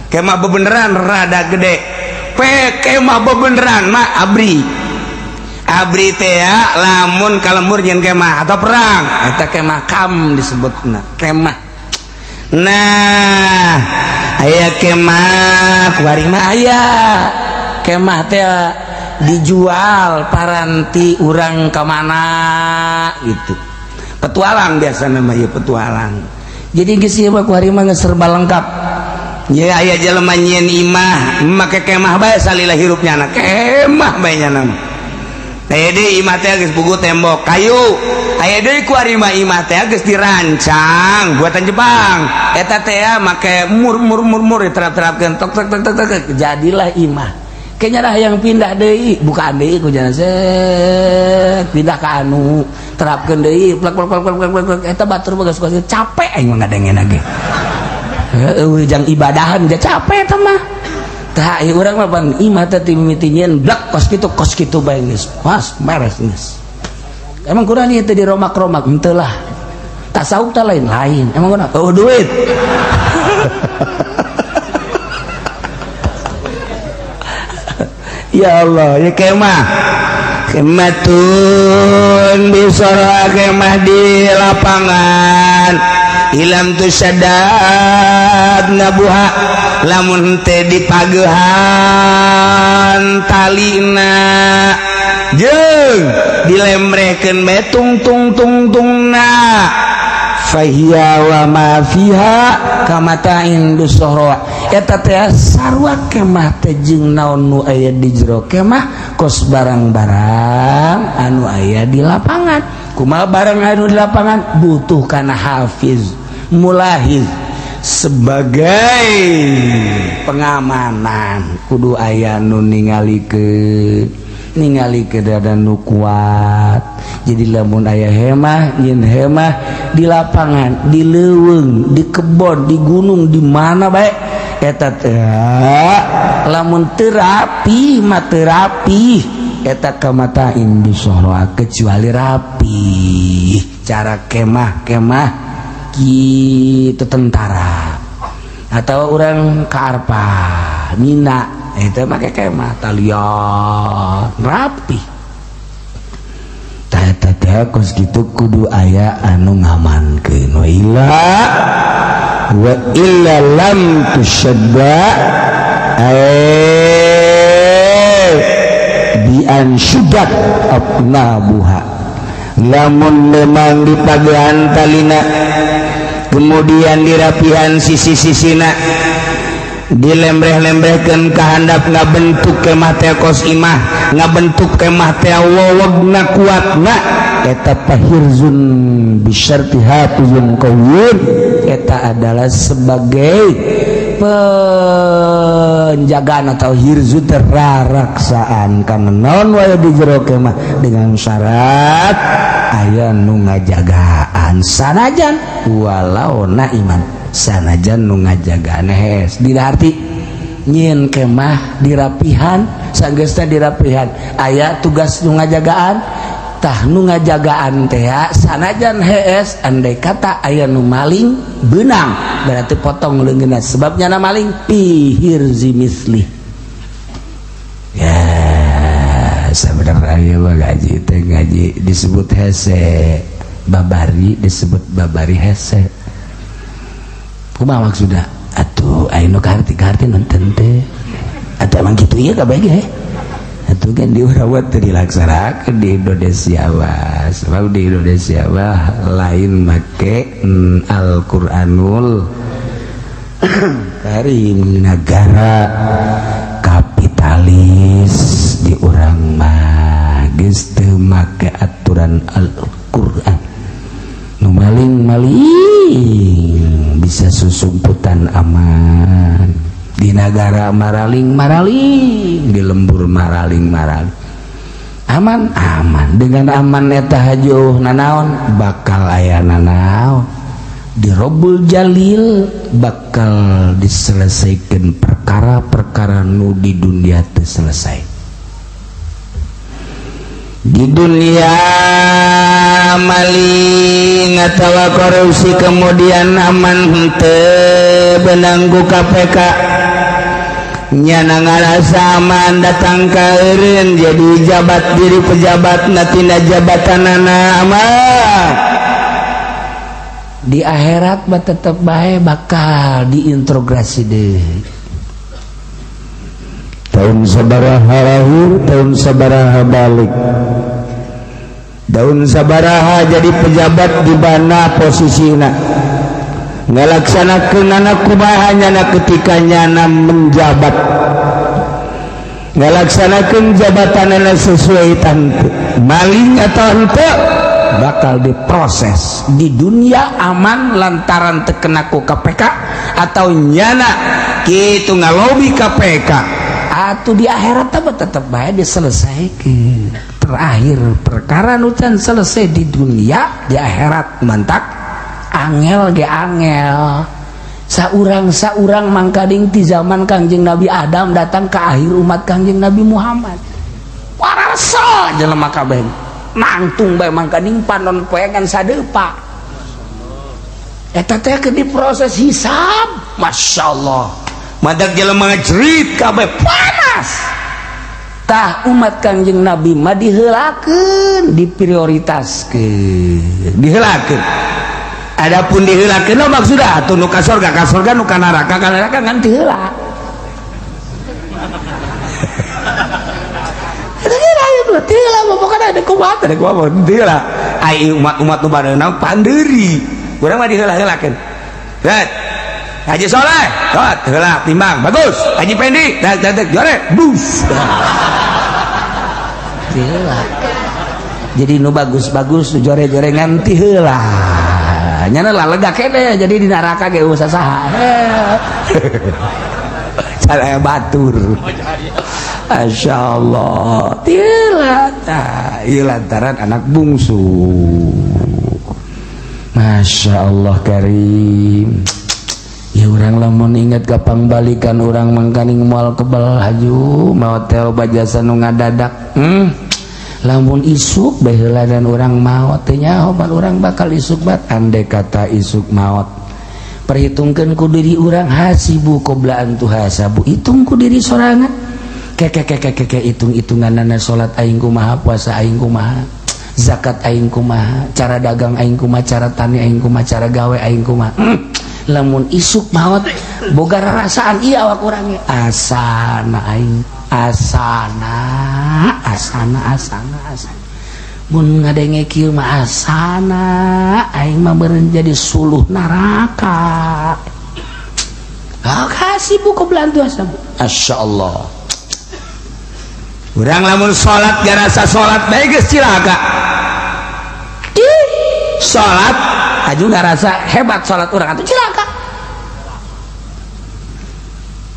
Kemah bebeneran rada gede. Pe kemah bebeneran mah abri. Abri teh lamun ka lembur nyeun kemah atau perang eta kemah kam disebutna kemah. Nah, aya kemah kuari mah aya. Kemah teh dijual paranti urang ka mana gitu. Petualang biasa nama ieu petualang. Jadi geus ieu mah kuari mah geus serba lengkap. Ya, aya jelema nyieun imah make kemah bae, salila hirupnya anak kemah bae nya mah. Aya deui imah teh geus puguh tembok kayu. Aya deui ku ari mah imah teh geus dirancang buatan Jepang. Eta teh make mur mur mur mur, diterap-terapkeun, tok tok tok tok tok, jadilah imah. Kayaknya lah yang pindah deui, bukaan deui ku jalan set, pindah ke anu, terapkeun deui, plak plak plak plak plak plak. Eta batur mah geus capek, aing mah ngadengena ge. Heueuh, jang ibadahan ge capek eta mah. Tah, ieu urang mah pan imah teh mimiti nyieun blak kos kitu bae geus. Mas, beres geus. Emang kurang ieu teh diromak-romak? Henteu lah. Tasawuf teh lain-lain. Emang kurang? Oh, duit. Ya Allah, ya kemah. Kematun bisara kemah di lapangan. Ilam tu sadad nabuha, lamun teh dipagehan talina jeung dilemrehkeun bae tung tung tung tungna, fahiya wa ma fiha kamata'in dusohra. Eta teh sarua kemah teh jeung naon nu aya di jero kemah kos barang-barang anu aya di lapangan. Kumaha barang anu di lapangan butuh kana hafiz mulahiz sebagai pengamanan, kudu aya nu ningalikeun, ningali keadaan nu kuat. Jadi lamun aya hemah, nyin hemah di lapangan, di leuweung, di kebon, di gunung, di mana bae, eta teh lamun teu rapi mah teu rapi, eta kamatain bisohroa, kecuali rapi cara kemah-kemah gitu tentara atau orang ke Arpa Mina itu make kemah talian rapi. Tah eta teh kos kitu kudu aya anu ngamankeun. Wa illa wa illa lam tushadda bi an syuddat abnabuha, lamun memang dipagehan talina kemudian dirapihan sisi-sisina, dilembreh-lembrehkeun ka handap, ngabentuk kemah teh kos imah, ngabentuk kemah teh wowogna kuatna, eta pahirzun bisyarti hafizun qawiyyun, eta adalah sebagai penjagaan atau hirzu teraraksaan karena naon wae di jero kemah, dengan syarat aya nu ngajagaan, sanajan walau naiman, sanajan nu ngajagaan hees. Dina arti nyieun kemah dirapihan, sanggeusna dirapihan aya tugas nu ngajagaan. Tah, nu ngajagaan teh sanajan hees, andai kata aya nu maling beunang, berarti potong leungeunna, sebabnya na maling pihirzi misli. Ya, sebenarnya mah ngaji teh ngaji disebut hese babari, disebut babari hese. Kumaha maksudna atuh? Aya nu kaharti kaharti nonton teh atuh emang kitu ieu kabeh ge. Atuh kan diurawat teh dilaksanakeun di Indonesia mah, sebab di Indonesia mah lain make Al-Qur'anul Karim, negara kapitalis di urang mah geus teu make aturan Al-Qur'an. Nu maling-maling bisa susumputan aman di negara, maraling maraling di lembur, maraling maraling aman aman. Dengan aman eta hajuh nanaon bakal aya nanaon dirobul jalil, bakal diselesaikan perkara-perkara nu di dunia teu selesai. Di dunia maling atau korupsi kemudian aman henteu benang ku KPK, nyana ngarasa aman, datang ka eureun jadi jabat diri pejabat na tina jabatanana aman. Di akhirat mah tetep bae bakal diinterogasi deh. Tahun sabaraha lahir, tahun sabaraha balik, daun sabaraha jadi pejabat, di mana posisina. Ngalaksanakeun anak kumaha nyana ketika nyana menjabat, ngalaksanakeun jabatanana sesuai tante, maling atau henteu Bakal diproses di dunia aman lantaran terkena ku KPK atau nyana kitu ngalobi KPK. Atau di akhirat tetap tetap baik diselesaikan. Terakhir perkara nu can selesai di dunia, di akhirat mantak angel ge angel. Saurang saurang mangkading ti zaman Kangjeng Nabi Adam datang ke akhir umat Kangjeng Nabi Muhammad, parasa jelema kabeh nangtung bae mangkading panon poe ngan sadepa. Eta teh keur diproses hisab. Masya Allah. Madak jelema ngajerit kabeh panas. Tah, umat Kangjeng Nabi mah diheulakeun, diprioritaskeun. Diheulakeun. Adapun diheulakeun mah maksudna atuh nu ka sorga ka sorga, nu ka neraka ka neraka, ngan heula. Heula mah pokokna ada kumaha. Ada kumaha heula. Ai umat-umat nu bareuna pandeuri. Urang mah diheula-heulakeun. Ret. Haji Soleh, dot, heula timbang, bagus. Haji Pendi, dak dak dak jore, bus. Heula. Jadi nu bagus-bagus nu jore-jore nganti heula. Nyana lah lega kene, jadi di neraka ge usah saha. Cara batur. Masya Allah. Tila, tah, ieu lantaran anak bungsu. Masya Allah Karim. Ya, urang lamun inget kapang balikan urang mangkaning moal kebal haju maot teh obat jasa nu ngadadak. Lamun isuk bae heula dan urang maot teh nyaho pan urang bakal isuk bat. Andai kata isuk maot, perhitungkeun ku diri urang, hasibu qabla an tuhasabu, hitung ku diri sorangan. Keke keke keke, hitung-hitunganana salat aing kumaha, puasa aing kumaha, zakat aing kumaha, cara dagang aing kumaha, cara tani aing kumaha, cara gawe aing kumaha. Lamun isuk maot boga rarasaan iya awak urang, asana aing, asana asana asana asana. Mun ngadenge kieu mah asana aing mah meureun jadi suluh neraka. Ah, hasibu qabla an tuhasabu. Masya Allah. Urang lamun salat garasa salat bae geus cilaka. Ih, salat aju ngarasa hebat salat urang atuh cilaka.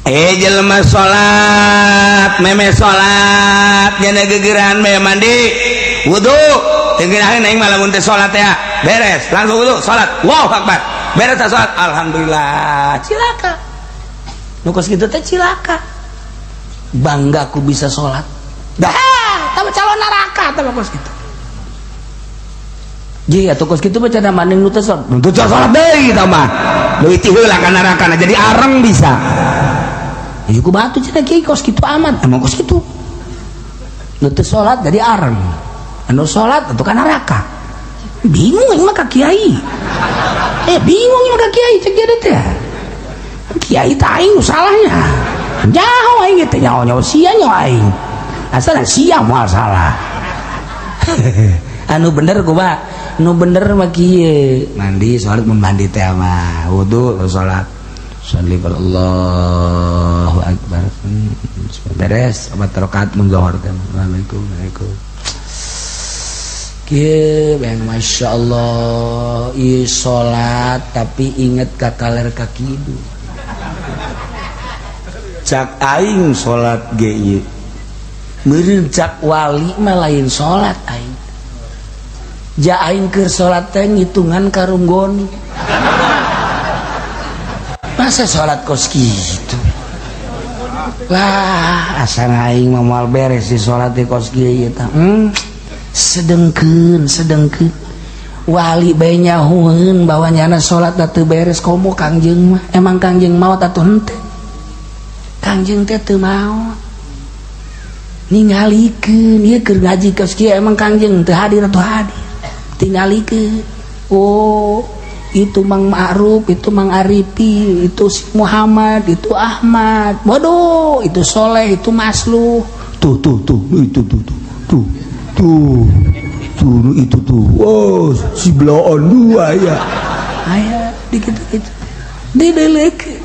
Eh, jelema salat, meme salat, nyana gegeran meme mandi, wudu, teu ngeunaheun aing mah lamun teh salat ya. Beres, langsung wudu, salat. Allahu akbar. Beres salat, alhamdulillah. Cilaka. Nu kos kitu teh cilaka. Bangga ku bisa salat. Dah, tambah calon neraka tambah kos kitu. Ji, atuh kos kitu mah cenah maning nu teu salat. Nu teu salat deui tah mah. Leuwih ti heula ka neraka jadi areng bisa. Ieu ku batu cenah kiai kos kitu amat. Emang kos kitu. Nu teu salat jadi areng. Anu salat atuh ka neraka. Bingung aing mah ka kiai. Eh, bingung aing mah ka kiai cek dia teh. Kiai teh aing nu salahnya. Nyaho aing teh nyaho-nyaho sia nyaho aing. Asal sia moal salah. Anu bener kumaha? Nu bener mah kieu. Mandi salat, mun mandi teh mah wudu salat. Sholli, Allahu akbar. Beres opat rakaat mun zuhur teh. Assalamualaikum, waalaikum. Kieu bang, Masya Allah, ieu salat tapi inget ka kaler ka kidul. Cak aing salat ge ieu. Meureun cak wali mah lain salat aing. Ja aing keur salat teh ngitungan karunggoni. Masa salat kos kitu? Wah, asa aing mah moal beres di salat di kos kieu ieu tah. Sedengkeun, sedengkeun. Wali bae nyahueun bahwa nyana salat teu beres komo Kangjeng mah. Emang Kangjeng maot atuh henteu? Kangjeng teh teu maot. Ningalikeun ieu keur ngaji kos kieu, emang Kangjeng teu hadir atuh hadir. Tingalikeun. Oh, itu Mang Ma'ruf, itu Mang Arifi, itu si Muhammad, itu Ahmad. Bodoh, itu Soleh, itu Masluh. Tuh tuh tuh, itu tuh tuh. Tuh tuh. Tuh itu tuh. Oh, si bloon dua ya. Aya Di kitu-kitu didelekeun.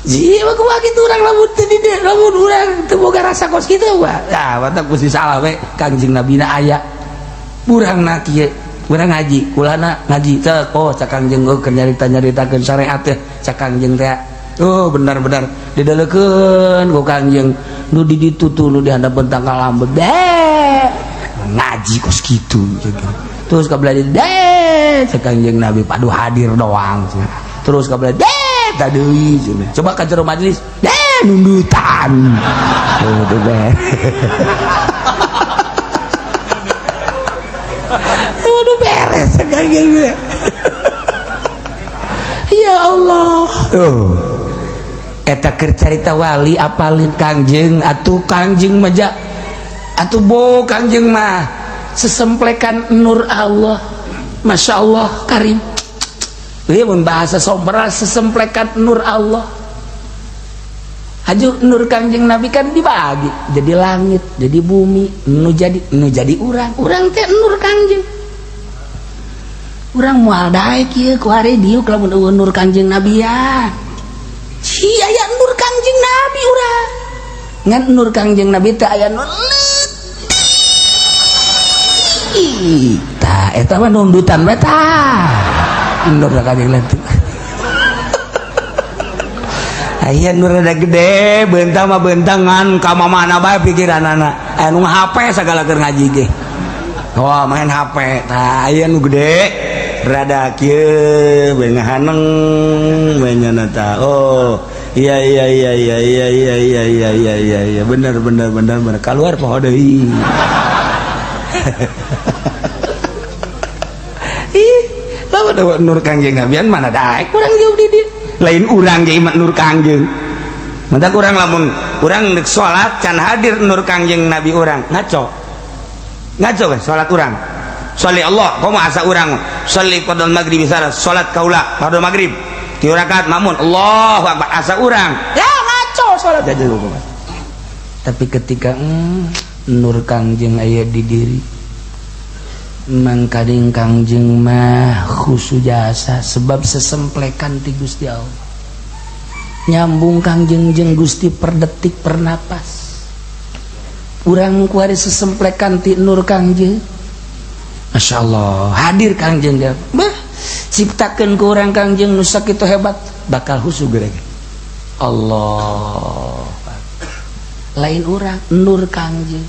Jiwa kumaha kitu urang lamun teu di lamun urang teu boga rasa kos kitu mah. Nah, matak mesti salah we Kangjeng Nabi na aya. Urangna kieu, urang ngaji, kulana ngaji teh oh cak Kangjeng keur nyarita-nyaritakeun syariat teh cak Kangjeng teh. Oh benar-benar didelekeun ku Kangjeng nu di ditu tuh nu di handapeun tangkal lambet. Deh ngaji kos kitu terus ka belah deh cak Kangjeng Nabi padu hadir doang. Terus ka belah deh tadi coba ka jero majelis deh nundutan. Tuh beres. Aduh beres Kangjeng. Ya Allah. Oh. Eta keur carita wali apalin Kangjeng atuh Kangjeng mah ja atuh bo Kangjeng mah sesemplekan nur Allah. Masya Allah karim. Ieu mun bahasa sombra sesemplekan nur Allah. Haju nur Kangjeng Nabi kan dibagi jadi langit, jadi bumi, nu jadi urang. Urang teh nur Kangjeng. Urang moal daek ieu ku hari diuk lamun eueuh nur Kangjeng Nabi ya. Ci aya nur Kangjeng Nabi urang. Ngan nur Kangjeng Nabi teh aya nu leutik. Tah eta mah nundutan bae tah. Nur Kangjeng Nabi. Aya nur rada gede, beuntang mah beuntangan ka mamana bae pikiranana. Aya nu HP sagala keur ngaji ge. Wah, main HP. Tah aya nu gede rada kieu bae ngahaneng bae nyana tah. Oh, iya iya iya iya iya iya iya iya iya iya iya bener bener bener bener keluar poho deui. Ih, lamun nur Kangjeng Nabian mana daek urang jauh di dieu. Lain urang ge iman nur Kangjeng. Mentak urang lamun urang deuk salat can hadir nur Kangjeng Nabi urang ngaco. Ngaco kan salat urang. Sholli Allah, komo asa urang sholli qadal maghrib salat salat kaula qadal maghrib. Tilu rakaat mamun Allahu akbar asa urang. Ya ngaco salat aja kumaha. Tapi ketika nur Kangjeng aya di diri mangkading Kangjeng mah khusu jasa sebab sesemplekan ti Gusti Allah. Nyambung Kangjeng jeung Gusti per detik per napas. Urang kuari sesemplekan ti nur Kangjeng. Masya Allah hadir Kangjeng dia. Bah, ciptakeun ku urang Kangjeng nu sakitu hebat bakal husu gereg. Allah. Lain urang nur Kangjeng.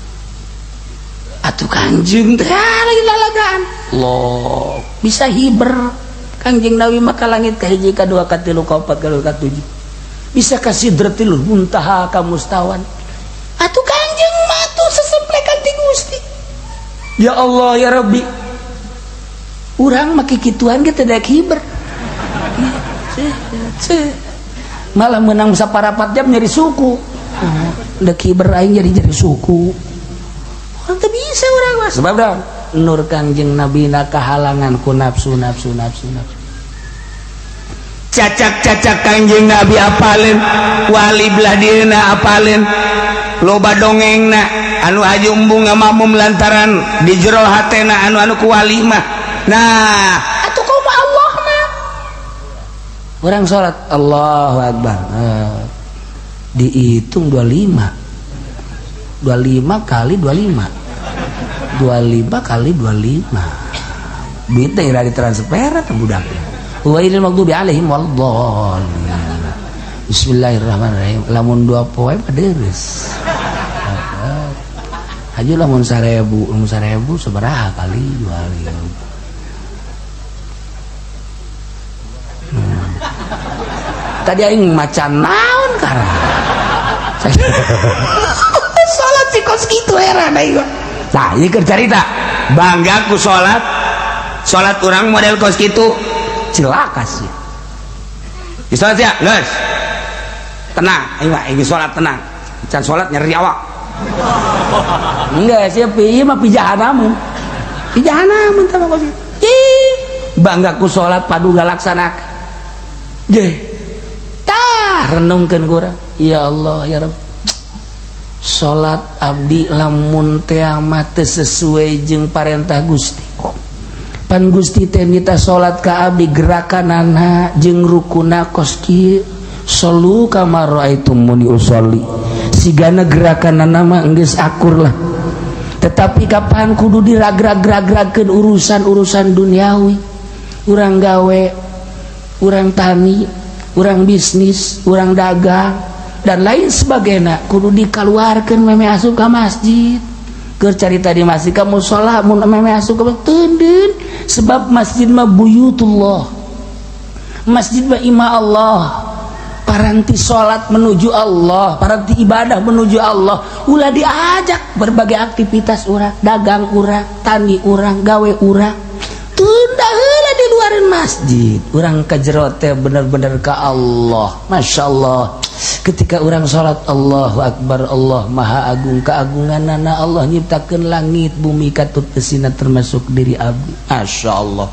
Atuh Kangjeng teh lagi lalagaan. Allah bisa hiber Kangjeng Nabi maka langit ka hiji ka dua ka tilu ka opat ka lima ka tujuh. Bisa ka sidratil muntaha ka mustawan. Atuh Kangjeng mah tuh sesemplekan ti Gusti. Ya Allah ya Rabbi. Urang mah kikituan ge teu daek hiber. Malah menang saparapat jam nyeri suku. Dek hiber aing jadi nyeri suku. Orang teu bisa urang mah sebab dah nur Kangjeng Nabi na kahalangan ku nafsu nafsu nafsu nafsu. Cacak-cacak Kangjeng Nabi apalin, wali belah dieuna apalin, loba dongengna anu haji embung ngamamum lantaran di jero hatena anu-anu ku wali mah. Nah, atuh kumaha Allah mah. Urang salat Allahu Akbar. Nah, dihitung 25. 25 kali 25. 25 kali 25. Duitnya ira ditransfer atau budak. Wailil maghdubi alaihim waladdallin. Bismillahirrahmanirrahim. Lamun dua poe mah deres. Haji lamun 1000, lamun 1000 sabaraha kali jual. Tadi aing macan naon karah. Salat sih kos kitu heran aing. Nah, ieu keur carita. Bangga ku salat. Salat urang model kos kitu celaka sih. Di salat ya, geus. Tenang, aing mah aing salat tenang. Can salat nyeri awak. Enggak, sih ieu mah pijahanamun. Pijahanamun tah mah kos kitu. Ih, bangga ku salat padu galaksanak. Jeh. Tah renungkeun ku urang. Ya Allah ya Rabb. Salat abdi lamun teh mah teu sesuai jeung parentah Gusti. Pan Gusti teh nita salat ka abdi gerakanana jeung rukuna kos kieu, shollu kama raaitumuni usolli, sigana gerakanana mah geus akur lah. Tetapi kapan kudu diragrag-ragragkeun urusan-urusan duniawi, urang gawe, urang tani, urang bisnis, urang dagang, dan lain sebagainya, kudu dikeluarkan meme asup ke masjid. Keur carita di masjid ka musola, mun meme asup ka teundeun, sebab masjid mah buyutullah, masjid mah imah Allah. Paranti salat menuju Allah, paranti ibadah menuju Allah, ulah diajak berbagai aktivitas urang, dagang urang, tani urang, gawe urang, tunda heula di luarin masjid. Urang ka jero teh bener-bener ka Allah. Masya Allah, ketika urang salat, Allahu Akbar, Allah Maha Agung keagunganana, Allah nyiptakeun langit bumi katut eusina termasuk diri abdi. Masya Allah.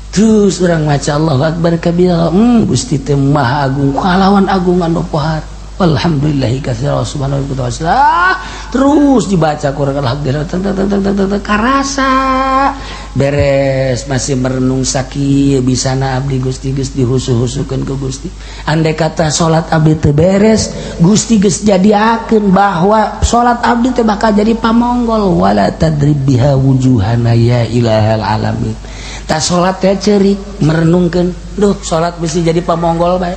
Terus urang maca Allahu Akbar kabira, Gusti teh Maha Agung kalawan agung anu pohar, alhamdulillahi katsira, subhanahu wa ta'ala. Terus dibaca kurang, alhamdulillah, karasa beres. Masih merenung sakit bisana abdi Gusti, geus dihusu-husukeun ke Gusti. Andai kata salat abdi teu beres, Gusti geus jadiakeun bahwa salat abdi teh bakal jadi pamonggol. Wala tadrib biha wujuhana ya ilahal alamin. Tak salat teh ceurik merenungkeun, duh, salat bisa jadi pamonggol bae.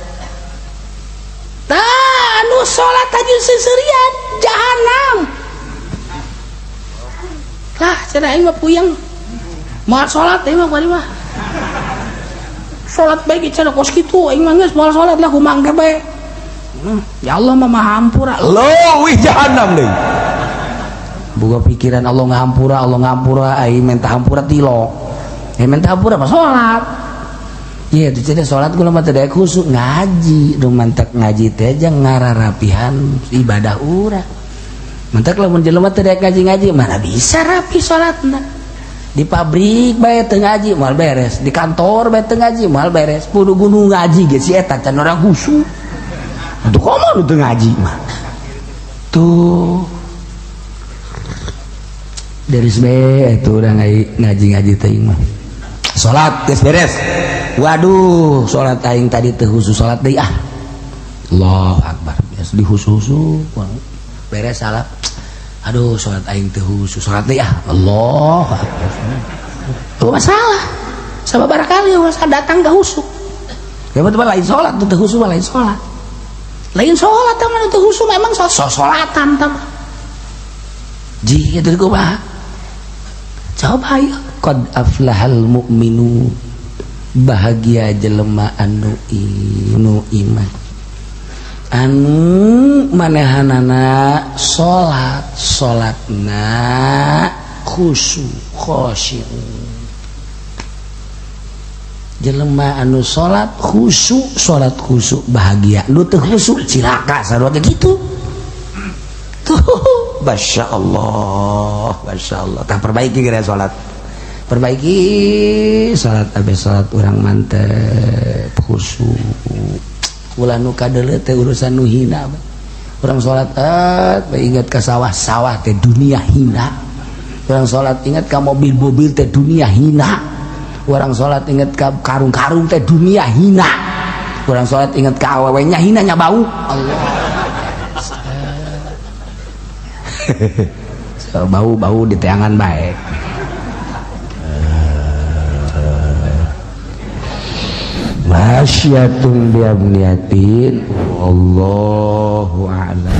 Tah, anu salat aja seserian jahanam lah. Cenah aing mah puyeng moal salat, aing mah kuari mah salat bae cenah kos kitu, aing mah geus moal salat lah, kumaha engke bae. Ya Allah mah Maha Hampura. Leuwih jahanam deui. Boga pikiran Allah ngahampura, Allah ngahampura, aing minta hampura tilok. Eh, minta hampura mah salat. Iya, itu jadi salat kula mah teu daek khusyuk ngaji. Nu mantak ngaji teh jang ngararapihan ibadah urang. Mantak lamun jelema teu daek ngaji-ngaji, mana bisa rapi salatna? Di pabrik bae teu ngaji moal beres, di kantor bae teu ngaji moal beres. Kudu gunung ngaji ge si eta can orang khusyuk. Tuh, komo nu teu ngaji mah. Tuh. Dari bae itu udah ngaji-ngaji teuing mah. Salat geus beres. Waduh, salat aing tadi teu khusyuk, salat deui ah. Allahu Akbar. Biasa dihusu-husu. Beres salat. Aduh, salat aing teu khusyuk, salat deui ah. Allahu Akbar. Tuh masalah. Sababaraha kali masalah datang gak khusyuk. Ya betul, lain salat teu khusyuk mah lain salat. Lain salat mah teu khusyuk, memang solatan tah. Ji itu kumaha? Coba ayo. Qad aflahal mu'minun, bahagia jelema anu nu iman, anu manehanana salat, salatna khusyuk, khasyu. Jelema anu salat khusyuk, salat khusyuk bahagia, nu teu khusyuk cilaka, sarua gitu tuh. Masya Allah, Masya Allah. Tah, perbaiki kira salat. Perbaiki salat, abis salat urang mantep khusyuk, ulah nu kadeuleu teh urusan nu hina. Urang salat eh ingat ke sawah-sawah teh dunia hina. Urang salat ingat ke mobil-mobil teh dunia hina. Urang salat ingat ke karung-karung teh dunia hina. Urang salat ingat ke awewe nya hina nya bau. Allah, bau-bau di teangan baik. Masyatun biabniyatin. Wallahu a'lam.